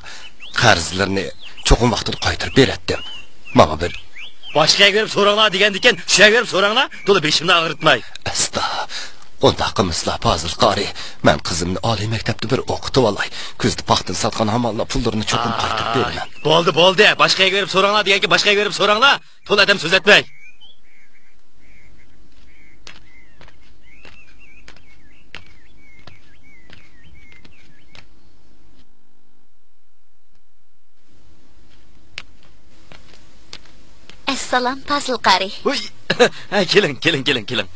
قەرزلىرىنى چوقۇم ۋاقتىدا قايتۇرۇپ بېرەتتىم. ماڭا بىر باشقا يەرگە بېرىپ سوراڭلار دېگەندىكىن، شۇ يەرگە بېرىپ سوراڭلار، تولا بېشىمنى ئاغرىتماي. ئاستا، ئۇنداق قىلمىسىلا، پازىل قارىي. مەن قىزىمنى ئالىي مەكتەپتە بىر ئوقۇتۇۋالاي. كۈزدە پاختىنى ساتقان ھامانلا پۇللىرىنى چوقۇم قايتۇرۇپ بېرىمەن. بولدى، بولدى. باشقا يەرگە بېرىپ سوراڭلار دېگەندىكىن، باشقا يەرگە بېرىپ سوراڭلار. تولا ئادەم سۆزلەتمەي. ئەسسالام، پازىل قارىي. ۋۇي! ھە، كېلىڭ، كېلىڭ، كېلىڭ، كېلىڭ.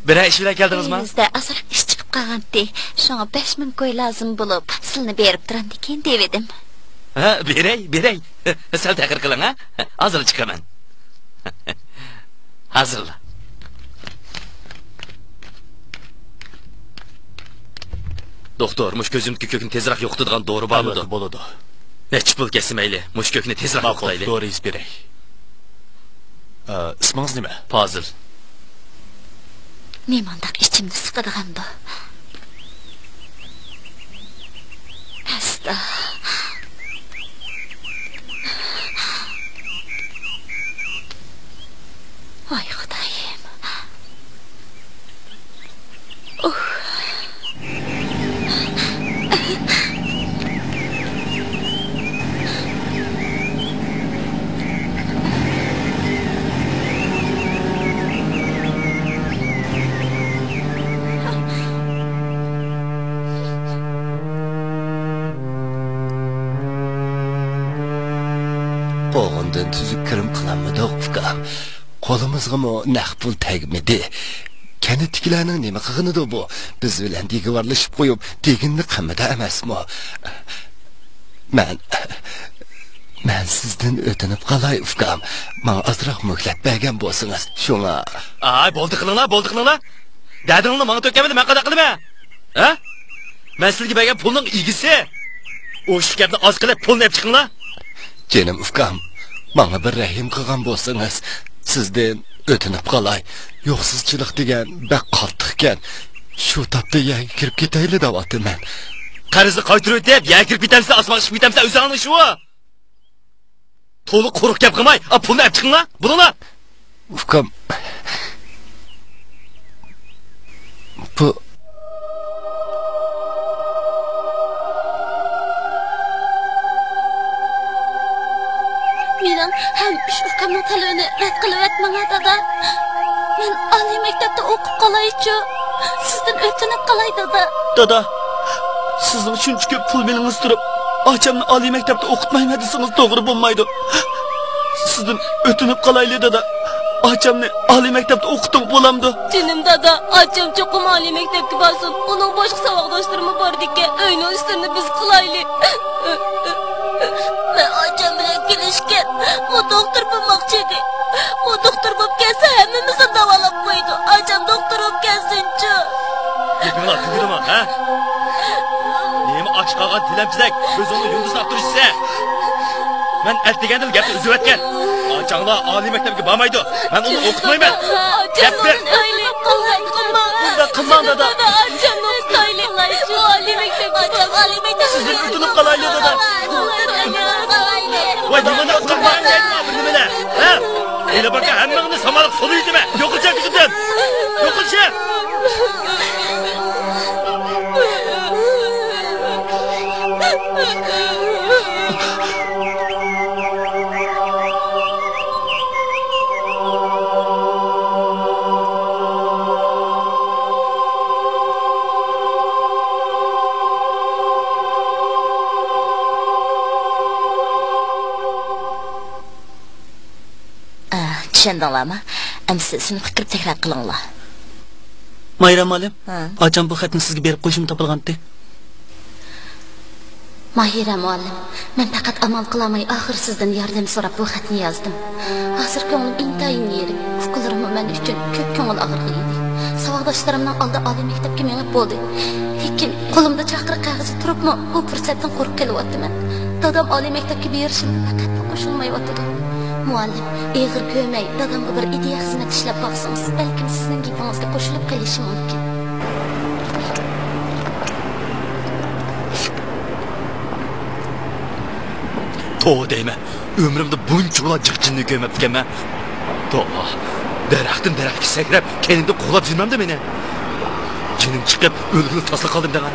بىرەر ئىش بىلەن كەلدىڭىزما؟ ئۆيىمىزدە ئازراق ئىش چىقىپ قالغانتى. شۇڭا بەش مىڭ كوي لازىم بولۇپ، سىلىنى بېرىپ تۇرامدىكىن دېۋىدىم. ھە، بېرەي، بېرەي. سەل تەخىر قىلىڭ، ھە؟ ھازىرلا چىقىمەن. ھازىرلا. دوختۇر، مۇشۇ كۆزۈمدىكى كۆكنى تېزراق يوقىتىدىغان دورا بارمىدۇ؟ ئەلۋەتتە، بولىدۇ. نەچچە پۇل كەتسە مەيلى، مۇشۇ كۆكنى تېزراق يوقىتايلى. ماقۇل، دورا يېزىپ بېرەي. ئە، ئىسمىڭىز نېمە؟ پازىل. نېمانداق ئىچىمنى سىقىدىغاندۇ؟ ئاستا. ۋاي خۇدايىم. ئۇھ. قوغۇندىن تۈزۈك كىرىم قىلالمىدۇق، ئۇكام. قولىمىزغىمۇ نەق پۇل تەگمىدى. كەنتتىكىلەرنىڭ نېمە قىلغىنىدۇ بۇ؟ بىز بىلەن دېگۈۋارلىشىپ قويۇپ، دېگىنىنى قىلمىدى ئەمەسمۇ؟ مەن، مەن سىزدىن ئۆتۈنۈپ قالاي، ئۇكام. ماڭا ئازراق مۆھلەت بەرگەن بولسىڭىز، شۇڭا. ئاي، بولدى قىلىڭلار، بولدى قىلىڭلار. دەردىڭلارنى ماڭا تۆككەن بىلەن مەن قانداق قىلىمەن؟ ھە؟ مەن سىزگە بەرگەن پۇلنىڭ ئىگىسى. ئوشۇق گەپنى ئاز قىلىپ، پۇلنى ئېلىپ چىقىڭلار. جېنىم ئۇكام، ماڭا بىر رەھىم قىلغان بولسىڭىز، سىزدىن ئۆتۈنۈپ قالاي. يوقسۇزچىلىق دېگەن بەك قاتتىقكەن. شۇ تاپتا يەرگە كىرىپ كېتەيلى دەۋاتىمەن. قەرزنى قايتۇرۇۋېتىپ، يەرگە كىرىپ كېتەمسىلەر، ئاسمانغا چىقىپ كېتەمسىلەر، ئۆزۈڭلار شۇ. تولا قۇرۇق گەپ قىلماي، ئا، پۇلنى ئەپ چىقىڭلار. بۇرۇڭلار. ئۇكام. بۇ. مېنىڭ ھەم ئۈچ ئۇكامنىڭ تەلىپىنى رەت قىلىۋەتمەڭلار، دادا. مەن ئالىي مەكتەپتە ئوقۇپ قالايچۇ. سىزدىن ئۆتۈنۈپ قالاي، دادا. دادا، سىزنىڭ شۇنچە كۆپ پۇل مېلىڭىز تۇرۇپ، ئاچامنى ئالىي مەكتەپتە ئوقۇتمايمەن دېسىڭىز توغرا بولمايدۇ. سىزدىن ئۆتۈنۈپ قالايلى، دادا. ئاچامنى ئالىي مەكتەپتە ئوقۇتۇڭ، بولامدۇ؟ جېنىم دادا، ئاچام چوقۇم ئالىي مەكتەپكە بارسۇن. ئۇنىڭ باشقا ساۋاقداشلىرىمۇ باردىكەن، ئۆينىڭ ئىشلىرىنى بىز قىلايلى. مەن ئاچام بىلەن كېلىشكەن، ئۇ دوختۇر بولماقچى ئىدى. ئۇ دوختۇر بولۇپ كەلسە، ھەممىمىزنى داۋالاپ قويىدۇ. ئاچام دوختۇر بولۇپ كەلسىنچۇ. گېپىڭلار تۈگىدىمۇ، ھە؟ نېمە ئاچ قالغان تىلەمچىدەك كۆزۈڭنى يۇمدۇزلاپ تۇرۇشسە. مەن ئەتىگەندىلا گەپنى ئۈزۈۋەتكەن. ئاچاڭلار ئالىي مەكتەپكە بارمايدۇ. مەن ئۇنى ئوقۇتمايمەن. دەپ بېرىپ. ئۇنداق قىلماڭ، دادا. سىزدىن ئۆتۈنۈپ قالايلى، دادا. ۋاي، نېمىنداق قىلماڭ دەيدىغان بىر نېمىلەر، ھە؟ ھېلى باركەن ھەممىڭنى سامالغا سولىۋېتىمەن. يوقىلىشە كۆزۈمدىن. يوقىلىشە. ئە، چۈشەندىڭلارمۇ؟ ئەمسە سىنىپقا كىرىپ تەكرار قىلىڭلار. ماھىرە مۇئەللىم، ھە؟ ئاچام بۇ خەتنى سىزگە بېرىپ قويۇشۇمنى تاپىلىغانتى. ماھىرە مۇئەللىم، مەن پەقەت ئامال قىلالماي، ئاخىرى سىزدىن ياردەم سوراپ بۇ خەتنى يازدىم. ھازىر كۆڭلۈم ئىنتايىن يېرىم. ئۇكىلىرىممۇ مەن ئۈچۈن كۆپ كۆڭۈل ئاغرىغان ئىدى. ساۋاقداشلىرىمنىڭ ئالدى ئالىي مەكتەپكە مېڭىپ بولدى. لېكىن قولۇمدا چاقىرىق قەغىزى تۇرۇپمۇ، بۇ پۇرسەتتىن قۇرۇق قېلىۋاتىمەن. دادام ئالىي مەكتەپكە بېرىشىمگە پەقەتلا قوشۇلمايۋاتىدۇ. مۇئەللىم، ئېغىر كۆرمەي، دادامغا بىر ئىدىيە خىزمەت ئىشلەپ باقسىڭىز، بەلكىم سىزنىڭ گېپىڭىزگە قوشۇلۇپ قېلىشى مۇمكىن. توۋا دەيمەن، ئۆمرۈمدە بۇنچە بۇلا جىق جىننى كۆرمەپتىكەنمەن. توۋا، دەرەختىن دەرەخكە سەكرەپ، كەينىمدىن قوغلاپ يۈرمەمدۇ مېنى؟ جېنىم چىقىپ، ئۆلگىلى تاسلا قالدىم دەڭە.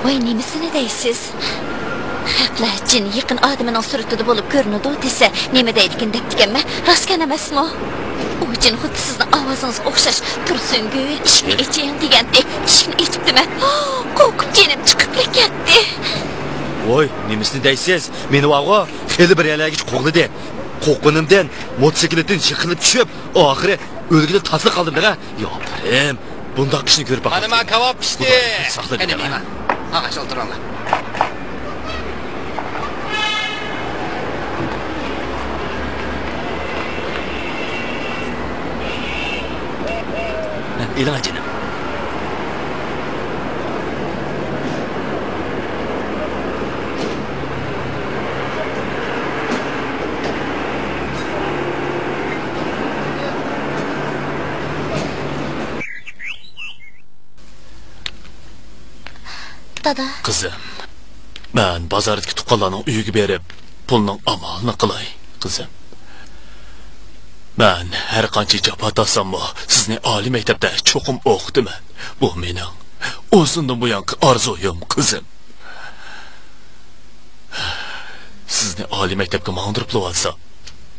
ۋاي، نېمىسىنى دەيسىز؟ خەقلەر جىن يېقىن ئادىمىنىڭ سۈرىتىدە بولۇپ كۆرۈنىدۇ دېسە، نېمە دەيدىكىن دەپتىكەنمەن. راستكەن ئەمەسمۇ؟ ئۇ جىن خۇددى سىزنىڭ ئاۋازىڭىزغا ئوخشاش، تۇرسۇنگۈل، ئىشىكنى ئېچىڭ دېگەندەك، ئىشىكنى ئېچىپتىمەن. قورقۇپ جېنىم چىقىپلا كەتتى. ۋوي، نېمىسىنى دەيسىز؟ مېنى ۋاغۇ خېلى بىر يەرلەرگىچە قوغلىدى. قورققىنىمدىن موتوسىكلىتتىن يىقىلىپ چۈشۈپ، ئاخىرى ئۆلگىلى تاسلا قالدىم دەڭە. ياپرىم، بۇنداق ئىشنى كۆرۈپ باقمىپتىمەن. مانا ما كاۋاپ پىشتى. خۇدايىم ساقلىدى دەڭە. ماڭا ئولتۇرۇڭلار. ئېلىڭ جېنىم. دادا. قىزىم، مەن بازاردىكى تۇغقانلارنىڭ ئۆيىگە بېرىپ، پۇلنىڭ ئامالىنى قىلاي، قىزىم. مەن ھەر قانچە جاپا تارتساممۇ، سىزنى ئالىي مەكتەپتە چوقۇم ئوقۇتىمەن. بۇ مېنىڭ ئۇزۇندىن بۇيانقى ئارزۇيۇم، قىزىم. سىزنى ئالىي مەكتەپكە ماڭدۇرۇپلا ئالسام،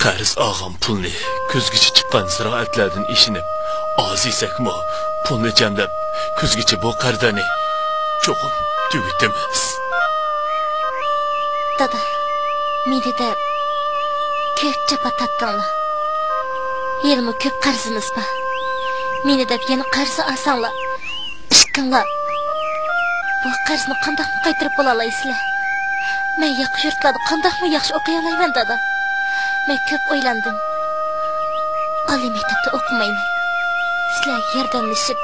قەرز ئالغان پۇلنى كۈزگىچە چىققان زىرائەتلەردىن ئېشىنىپ، ئاز يېسەكمۇ، پۇلنى جەملەپ، كۈزگىچە بۇ قەرزلەرنى چوقۇم تۈگىتىمىز. دادا، مېنى دەپ كۆپ جاپا تارتتىڭلار. ھېلىمۇ كۆپ قەرزىمىز بار. مېنى دەپ يەنە قەرز ئالساڭلار، ئىككىڭلار بۇ قەرزنى قانداقمۇ قايتۇرۇپ بولالايسىلەر؟ مەن ياقا يۇرتلاردا قانداقمۇ ياخشى ئوقۇيالايمەن، دادا؟ مەن كۆپ ئويلاندىم. ئالىي مەكتەپتە ئوقۇمايمەن. سىلەرگە ياردەملىشىپ،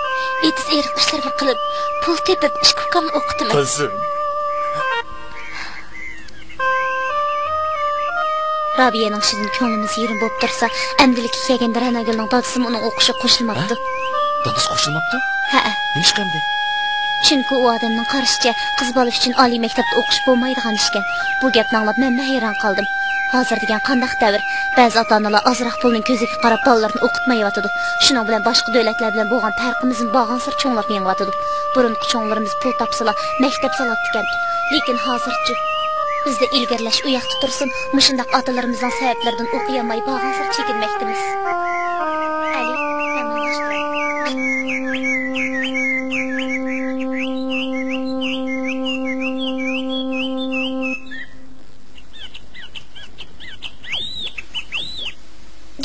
ئېتىز-ئېرىق ئىشلىرىنى قىلىپ، پۇل تېپىپ، ئىككى ئۇكامنى ئوقۇتىمەن. قىزىم. رابىيەنىڭ ئىشىدىن كۆڭلىمىز يېرىم بولۇپ تۇرسا، ئەمدىلىككە كەلگەندە رەناگۈلنىڭ دادىسىمۇ ئۇنىڭ ئوقۇشىغا قوشۇلماپتۇ. ھە؟ دادىسى قوشۇلماپتۇ؟ ھەئە. نېمىشقا ئەمدى؟ چۈنكى ئۇ ئادەمنىڭ قارىشىچە، قىز بالا ئۈچۈن ئالىي مەكتەپتە ئوقۇش بولمايدىغان ئىشكەن. بۇ گەپنى ئاڭلاپ مەنمۇ ھەيران قالدىم. ھازىر دېگەن قانداق دەۋر؟ بەزى ئاتا-ئانىلار ئازراق پۇلنىڭ كۆزىگە قاراپ بالىلىرىنى ئوقۇتمايۋاتىدۇ. شۇنىڭ بىلەن باشقا دۆلەتلەر بىلەن بولغان پەرقىمىزمۇ بارغانسېرى چوڭلاپ مېڭىۋاتىدۇ. بۇرۇنقى چوڭلىرىمىز پۇل تاپسىلا، مەكتەپ سالاتتىكەن. لېكىن ھازىرچۇ؟ بىزدە ئىلگىرىلەش ئۇ ياقتا تۇرسۇن، مۇشۇنداق ئاتىلىرىمىزنىڭ سەۋەبلىرىدىن ئوقۇيالماي بارغانسېرى چېكىنمەكتىمىز. ئەلى، مەن ماڭاشتۇراي.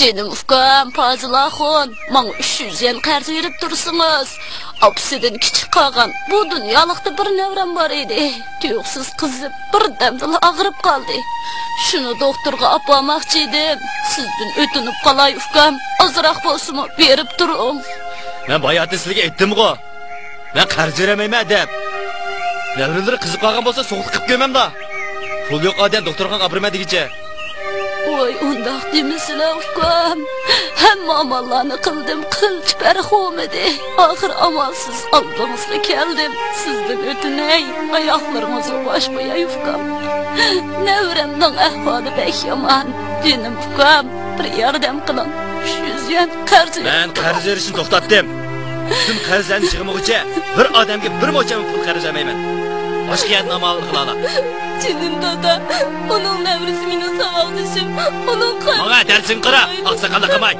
جېنىم ئۇكام پازىل ئاخۇن، ماڭا ئۈچ يۈز يۈەن قەرز بېرىپ تۇرسىڭىز، ئاپىسىدىن كىچىك قالغان بۇ دۇنيالىقتا بىر نەۋرەم بار ئىدى. تۇيۇقسىز قىزىپ، بىردەمدىلا ئاغرىپ قالدى. شۇنى دوختۇرغا ئاپارماقچى ئىدىم. سىزدىن ئۆتۈنۈپ قالاي ئۇكام، ئازراق بولسىمۇ بېرىپ تۇرۇڭ. مەن باياتىن سىزگە ئېيتتىمغۇ، مەن قەرز بېرەلمەيمەن دەپ. نەۋرىلىرى قىزىپ قالغان بولسا سوغۇق قىلىپ كۆرمەملا. پۇل يوق ئادەم دوختۇرخانىغا ئاپىرىمەن دېگۈچە. ۋاي، ئۇنداق دېمىسىلە ئۇكام. ھەممە ئاماللارنى قىلدىم، قىلچە پەرق بولمىدى. ئاخىر ئامالسىز ئالدىڭىزغا كەلدىم. سىزدىن ئۆتۈنەي، ئاياقلىرىڭىزغا باش قوياي ئۇكام. نەۋرەمنىڭ ئەھۋالى بەك يامان. جېنىم ئۇكام، بىر ياردەم قىلىڭ. ئۈچ يۈز يۈەن قەرز بېرىپ مەن قەرز بېرىشنى توختاتتىم. پۈتۈن قەرزلەرنى يىغمىغۇچە بىر ئادەمگە بىر موچەنمۇ پۇل قەرز بەرمەيمەن. باشقا يەردىن ئامالىنى قىلالا. جېنىم دادا، ئۇنىڭ نەۋرىسى مېنىڭ ساۋاقدىشىم. ئۇنىڭ قەرزى ماڭا دەرسىڭنى قارا، ئاقساقاللىق قىلماي.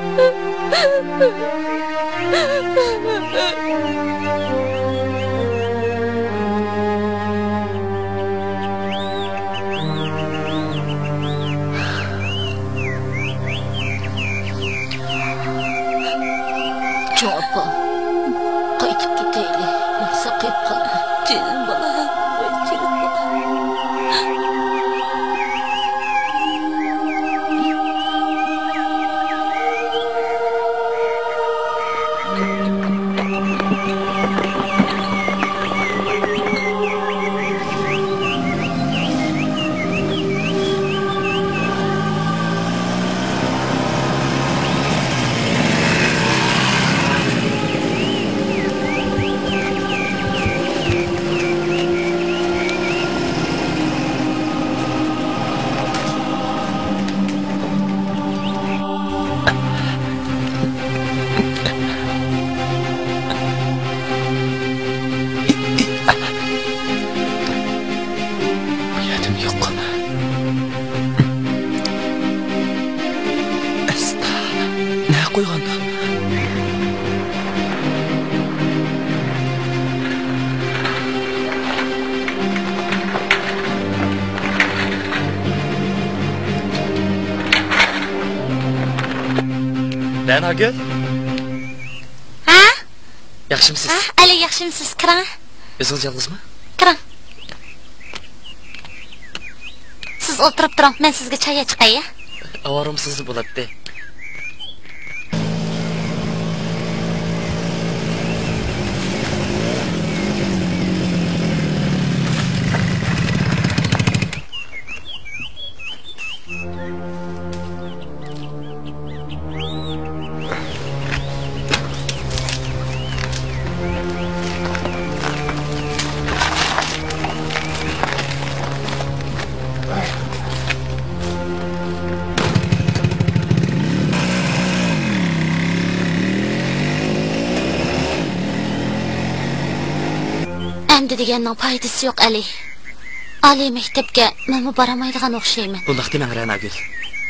چوڭ ئاپا، قايتىپ كېتەيلى. مەن ساقىيىپ قالىمەن. جېنىم بالام، جېنىم بالام. بۇ يەردىمۇ يوق. ئەستا، نە قويغاندۇ؟ رەناگۈل؟ ھە؟ ياخشىمسىز؟ ھە، ئەلى ياخشىمسىز؟ كىرىڭ. ئۆزىڭىز يالغۇزمۇ؟ كىرىڭ. سىز ئولتۇرۇپ تۇرۇڭ، مەن سىزگە چاي ئەچىقاي، يا؟ ئاۋارە بولمىسىڭىزمۇ بولاتتى. ئەمدى دېگەننىڭ پايدىسى يوق، ئەلى. ئالىي مەكتەپكە مەنمۇ بارالمايدىغان ئوخشايمەن. بۇنداق دېمەڭ، رەناگۈل.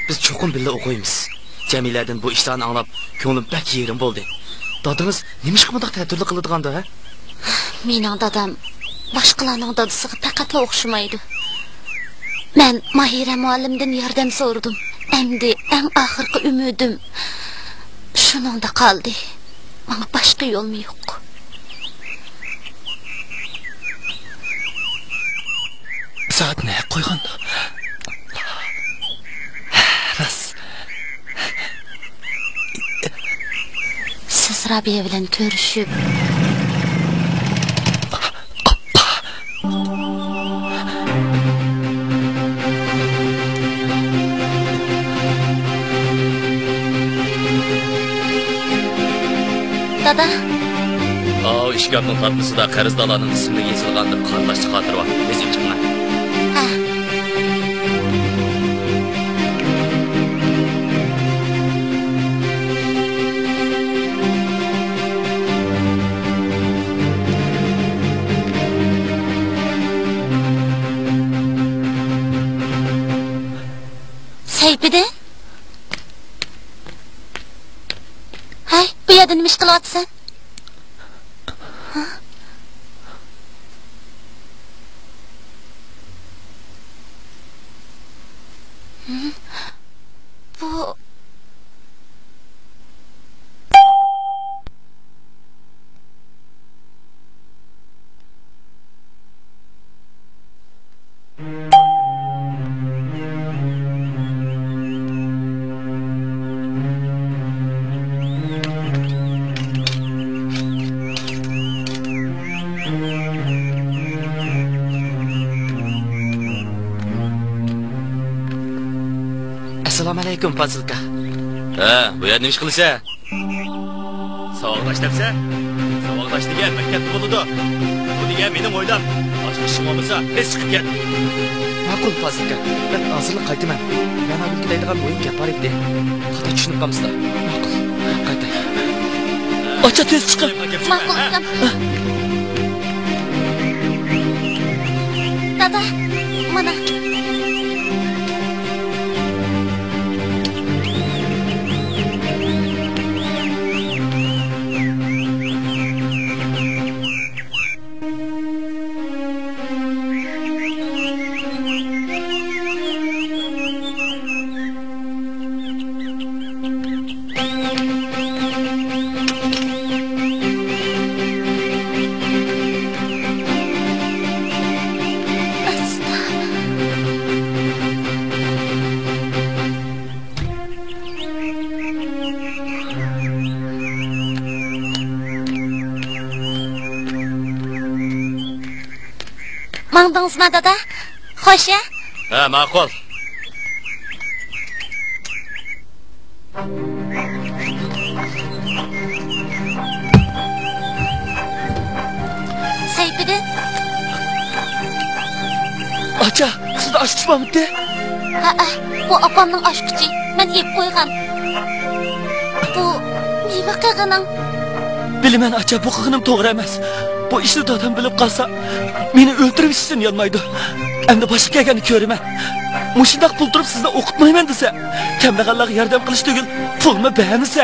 بىز چوقۇم بىللە ئوقۇيمىز. جەمىلەدىن بۇ ئىشلارنى ئاڭلاپ، كۆڭلۈم بەك يېرىم بولدى. دادىڭىز نېمىشقا بۇنداق تەتۈرلۈك قىلىدىغاندۇ، ھە؟ مېنىڭ دادام باشقىلارنىڭ دادىسىغا پەقەتلا ئوخشىمايدۇ. مەن ماھىرە مۇئەللىمدىن ياردەم سورىدىم. ئەمدى ئەڭ ئاخىرقى ئۈمىدىم شۇنىڭدا قالدى. ماڭا باشقا يولمۇ يوق. سائەتنى قويغاندۇ؟ راست. ئەسرابىيە بىلەن كۆرۈشۈپ. دادا. ئاۋۇ ئىشكاپنىڭ تارتمىسىدا قەرزدارلارنىڭ ئىسىملىرى يېزىلغان بىر قارىداشلىق خاتىرە بار. تېز ئېلىپ چىقىڭلار. ھە. سەيپىدىن؟ ھەي، بۇ يەردە نېمە ئىش قىلىۋاتىسەن؟ بۇ. ئەسسالامۇئەلەيكۇم، پازىلكا. ھە، بۇ يەردە نېمە ئىش قىلىسەن؟ ساۋاقداش دەپسەن؟ ساۋاقداش دېگەن مەكتەپتە بولىدۇ. بۇ دېگەن مېنىڭ ھويلام. باشقا ئىشىڭ بولمىسا، تېز چىقىپ كەت. ماقۇل، پازىلكا. مەن ھازىرلا قايتىمەن. مەن ھازىر كېتەيدىغان مۇھىم گەپ بار ئىدى. خاتا چۈشىنىپ قالمىسىلا. ماقۇل، قايتاي. ئاچا، تېز چىقىڭ. ماقۇل، ئۇكام. دادا، مانا. ماڭدىڭىزما، دادا؟ خوش، ھە؟ ھە، ماقۇل. سەيپىدىن. ئاچا، سىزدە ئاچقۇچ بارمىدى؟ ھەئە، بۇ ئاپامنىڭ ئاچقۇچى. مەن يەپ قويغان. بۇ نېمە قىلغىنىڭ؟ بىلىمەن، ئاچا، بۇ قىلغىنىم توغرا ئەمەس. بۇ ئىشنى دادام بىلىپ قالسا، مېنى ئۆلتۈرۈۋېتىشتىن يانمايدۇ. ئەمدى باشقا كەلگەندە كۆرىمەن. مۇشۇنداق پۇل تۇرۇپ سىزنى ئوقۇتمايمەن دېسە، كەمبەغەللەرگە ياردەم قىلىش تۈگۈل، پۇلمۇ بەرمىسە،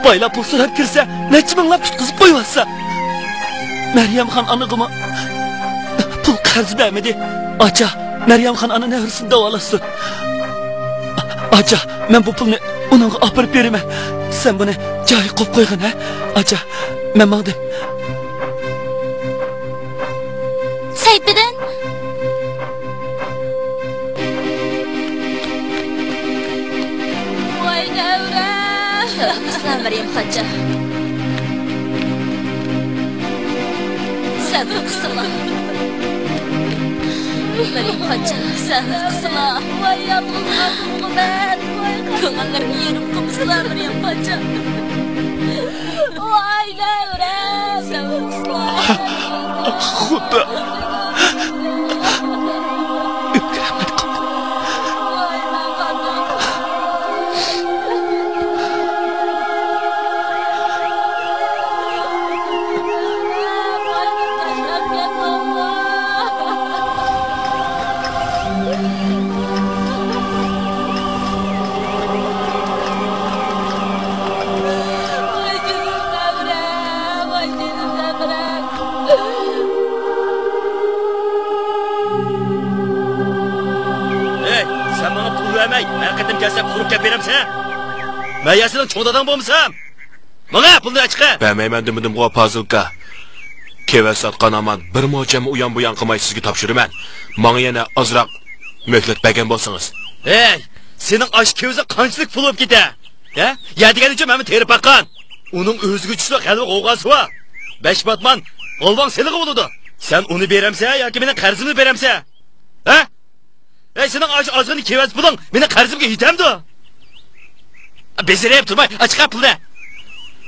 بايلار پۇل سوراپ كىرسە، نەچچە مىڭلاپ تۇتقۇزۇپ قويۇۋاتسا. مەريەمخان ئانىغىمۇ پۇل قەرز بەرمىدى. ئاچا، مەريەمخان ئانا نەۋرىسىنى داۋالاتسۇن. ئاچا، مەن بۇ پۇلنى ئۇنىڭغا ئاپىرىپ بېرىمەن. سەن بۇنى جايىغا قويۇپ قويغىن، ھە؟ ئاچا، مەن ماڭدىم. سەيپىدىن. ۋاي نەۋرە! سەۋر قىلسىلا، مەريەم خانچە. سەۋر قىلسىلا. مەريەم خانچە، سەۋر قىلسىلا. ۋاي يالغۇز قالدىمغۇ مەن. ۋاي كۆڭۈللىرىمنى يېرىم قىلمىسىلا، مەريەم خانچە. ۋاي نەۋرەم! سەۋر قىلسىلا. خۇدا. ھەي، سەن ماڭا پۇل بەرمەي، ھەر قېتىم كەلسەم قۇرۇق گەپ بېرەمسەن؟ مەن يا سېنىڭ چوڭ داداڭ بولمىسام؟ ماڭە پۇلنى ئەچىقە! بەرمەيمەن دېمىدىمغۇ، پازىلكا. كېۋەز ساتقان ھامان بىر موچەنمۇ ئۇيان بۇيان قىلماي سىزگە تاپشۇرىمەن. ماڭا يەنە ئازراق مۆھلەت بەرگەن بولسىڭىز. ھەي، سېنىڭ ئاشۇ كېۋىزىڭ قانچىلىك پۇل بولۇپ كېتە؟ ھە؟ يەر دېگەننىچۇ مەنمۇ تېرىپ باققان. ئۇنىڭ ئۆزىگە چۈشلۈك غەلۋە غوۋغاسى بار. بەش پاتمان غالۋاڭ سېلىغا بولىدۇ. سەن ئۇنى بېرەمسەن ياكى مېنىڭ قەرزىمنى بېرەمسەن؟ ھە؟ ئەي، سېنىڭ ئاشۇ ئازغىنە كېۋەز پۇلۇڭ مېنىڭ قەرزىمگە يېتەمدۇ؟ بېزىرىپ تۇرماي، ئاچىقار پۇلنى.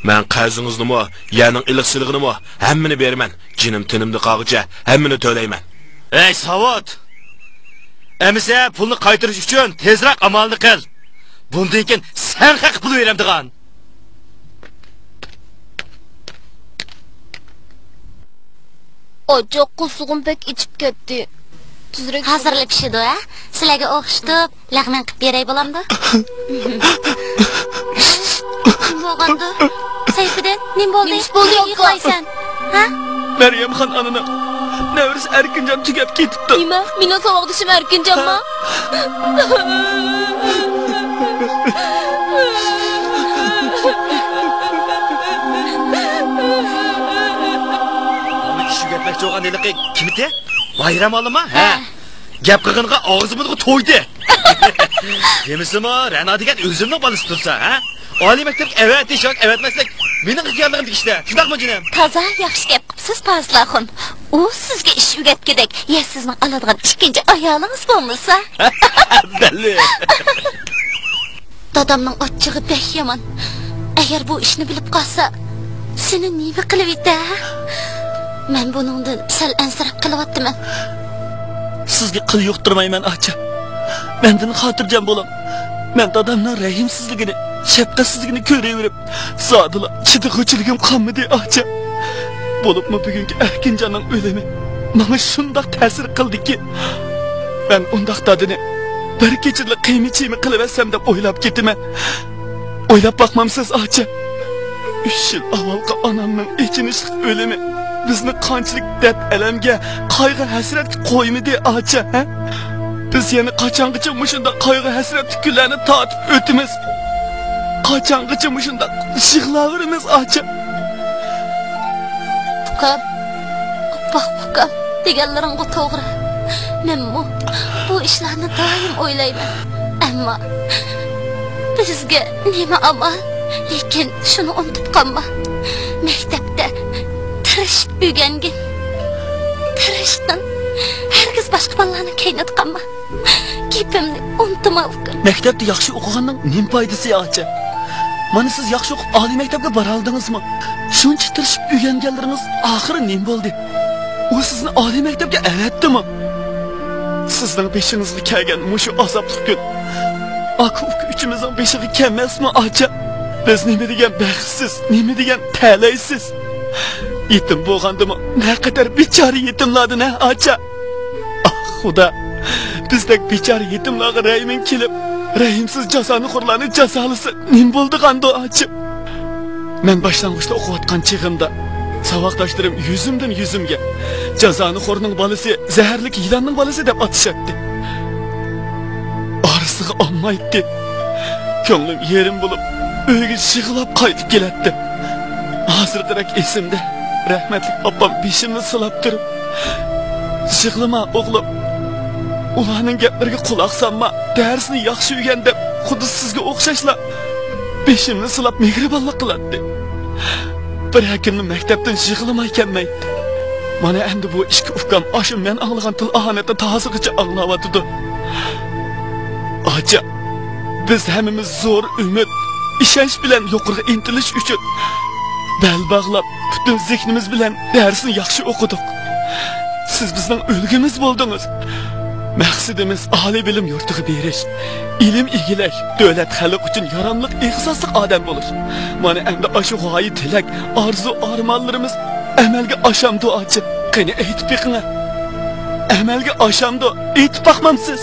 مەن قەرزىڭىزنىمۇ، يەرنىڭ ئىلىق سېلىقىنىمۇ ھەممىنى بېرىمەن. جېنىم تېنىمدا قالغۇچە ھەممىنى تۆلەيمەن. ئەي، ساۋۇت! ئەمىسە پۇلنى قايتۇرۇش ئۈچۈن تېزرەك ئامالنى قىل. بۇندىن كېيىن سەن خەققە پۇل بېرەمدىغان. ئاچچىق، قورسىقىم بەك ئېچىپ كەتتى. تېزرەك ھازىرلا پىشىدۇ، ھە؟ سىلەرگە ئوخشىتىپ لەغمەن قىلىپ بېرەي بولامدۇ؟ نېمە بولغاندۇ؟ سەيپىدىن، نېمە بولدى؟ نېمىش بولدى، نېمە ئاكا؟ يىغلايسەن؟ ھە؟ مەريەمخان ئانىنىڭ نەۋرىسى ئەركىنجان تۈگەپ كېتىپتۇ. نېمە؟ مېنىڭ ساۋاقدىشىم ئەركىنجانما؟ ھە. ئىش ئۆگەتمەكچى بولغان ھېلىقى كىمىتى؟ بايرام ئالىما؟ ھە. ھە. گەپ قىلغىنىغا ئاغزىمىزغا تويدى. دېمىسىمۇ، رەنا دېگەن ئۆزۈمنىڭ بالىسى تۇرسا، ھە؟ ئالىي مەكتەپكە ئەۋەتىش ياكى ئەۋەتمەسلىك مېنىڭ ئىختىيارلىقىمدىكى ئىشلار، شۇنداقمۇ جېنىم؟ تازا ياخشى گەپ قىپسىز، پازىل ئاخۇن. ئۇ سىزگە ئىش ئۆگەتكۈدەك، يا سىزنىڭ ئالىدىغان ئىككىنچى ئايالىڭىز بولمىسا. بەللى. دادامنىڭ ئاچچىقى بەك يامان. ئەگەر بۇ ئىشنى بىلىپ قالسا، سېنى نېمە قىلىۋېتە؟ مەن بۇنىڭدىن سەل ئەنسىرەپ قېلىۋاتىمەن. سىزگە قىل يۇقتۇرمايمەن، ئاچا. مەندىن خاتىرجەم بولۇڭ. مەن دادامنىڭ رەھىمسىزلىكىنى، شەپقەتسىزلىكىنى كۆرۈۋېرىپ، زادىلا چىدىغۇچىلىكىم قالمىدى، ئاچا. بولۇپمۇ بۈگۈنكى ئەركىنجاننىڭ ئۆلۈمى ماڭا شۇنداق تەسىر قىلدىكى، مەن ئۇنداق دادىنى بىر كېچىدىلا قىيما چىيما قىلىۋەتسەم دەپ ئويلاپ كېتىمەن. ئويلاپ باقمامسىز، ئاچا؟ ئۈچ يىل ئاۋۋالقى ئانامنىڭ ئېچىنىشلىق ئۆلۈمى بىزنى قانچىلىك دەرد-ئەلەمگە، قايغۇ-ھەسرەتكە قويمىدى، ئاچا، ھە؟ بىز يەنە قاچانغىچە مۇشۇنداق قايغۇ-ھەسرەتلىك كۈنلەرنى تارتىپ ئۆتىمىز؟ قاچانغىچە مۇشۇنداق يىغلاۋېرىمىز، ئاچا؟ ئۇكام، ئاپپاق ئۇكام، دېگەنلىرىڭغۇ توغرا. مەنمۇ بۇ ئىشلارنى دائىم ئويلايمەن. ئەمما بىزگە نېمە ئامال؟ لېكىن شۇنى ئۇنتۇپ قالما. مەكتەپتە تىرىشىپ ئۆگەنگىن. تىرىشقىن. ھەرگىز باشقا بالىلارنىڭ كەينىدە قالما. گېپىمنى ئۇنتۇما، ئۇكام. مەكتەپتە ياخشى ئوقۇغاننىڭ نېمە پايدىسى، ئاچا؟ مانا سىز ياخشى ئوقۇپ ئالىي مەكتەپكە بارالدىڭىزمۇ؟ شۇنچە تىرىشىپ ئۆگەنگەنلىرىڭىز ئاخىرى نېمە بولدى؟ ئۇ سىزنى ئالىي مەكتەپكە ئەۋەتتىمۇ؟ سىزنىڭ بېشىڭىزغا كەلگەن مۇشۇ ئازابلىق كۈن ئاكا-ئۇكا ئۈچىمىزنىڭ بېشىغا كەلمەسمۇ، ئاچا؟ بىز نېمە دېگەن بەختسىز، نېمە دېگەن تەلەيسىز. يېتىم بولغاندىمۇ نەقەدەر بىچارە يېتىملاردىن، ھە، ئاچا؟ ئاھ، خۇدا، بىزدەك بىچارە يېتىملارغا رەھمىڭ كېلىپ، رەھىمسىز جازانىخورلارنى جازالىسا نېمە بولىدىغاندۇ، ئاچا؟ مەن باشلانغۇچتا ئوقۇۋاتقان چېغىمدا، ساۋاقداشلىرىم يۈزۈمدىن يۈزۈمگە «جازانىخورنىڭ بالىسى، زەھەرلىك يىلاننىڭ بالىسى» دەپ ئاتىشاتتى. ئارىسىغا ئالمايتتى. كۆڭلۈم يېرىم بولۇپ، ئۆيگە يىغلاپ قايتىپ كېلەتتىم. ھازىرقىدەك ئېسىمدە، رەھمەتلىك ئاپام بېشىمنى سىلاپ تۇرۇپ، «يىغلىما، ئوغلۇم. ئۇلارنىڭ گەپلىرىگە قۇلاق سالما، دەرسنى ياخشى ئۆگەن» دەپ، خۇددى سىزگە ئوخشاشلا بېشىمنى سىلاپ مېھرىبانلىق قىلاتتى. بىرەر كۈنمۇ مەكتەپتىن يىغلىماي كەلمەيتتى. مانا ئەمدى بۇ ئىككى ئۇكام ئاشۇ مەن ئاڭلىغان تىل-ئاھانەتنى ھازىرغىچە ئاڭلاۋاتىدۇ. ئاچا، بىز ھەممىمىز زور ئۈمىد، ئىشەنچ بىلەن يۇقىرىغا ئىنتىلىش ئۈچۈن بەل باغلاپ، پۈتۈن زېھنىمىز بىلەن دەرسنى ياخشى ئوقۇدۇق. سىز بىزنىڭ ئۈلگىمىز بولدىڭىز. مەقسىتىمىز ئالىي بىلىم يۇرتىغا بېرىش، ئىلىم ئىگىلەش، دۆلەت، خەلق ئۈچۈن ياراملىق، ئىختىساسلىق ئادەم بولۇش. مانا ئەمدى ئاشۇ غايە، تىلەك، ئارزۇ-ئارمانلىرىمىز ئەمەلگە ئاشامدۇ، ئاچا؟ قېنى، ئېيتىپ بېقىڭە. ئەمەلگە ئاشامدۇ؟ ئېيتىپ باقمامسىز؟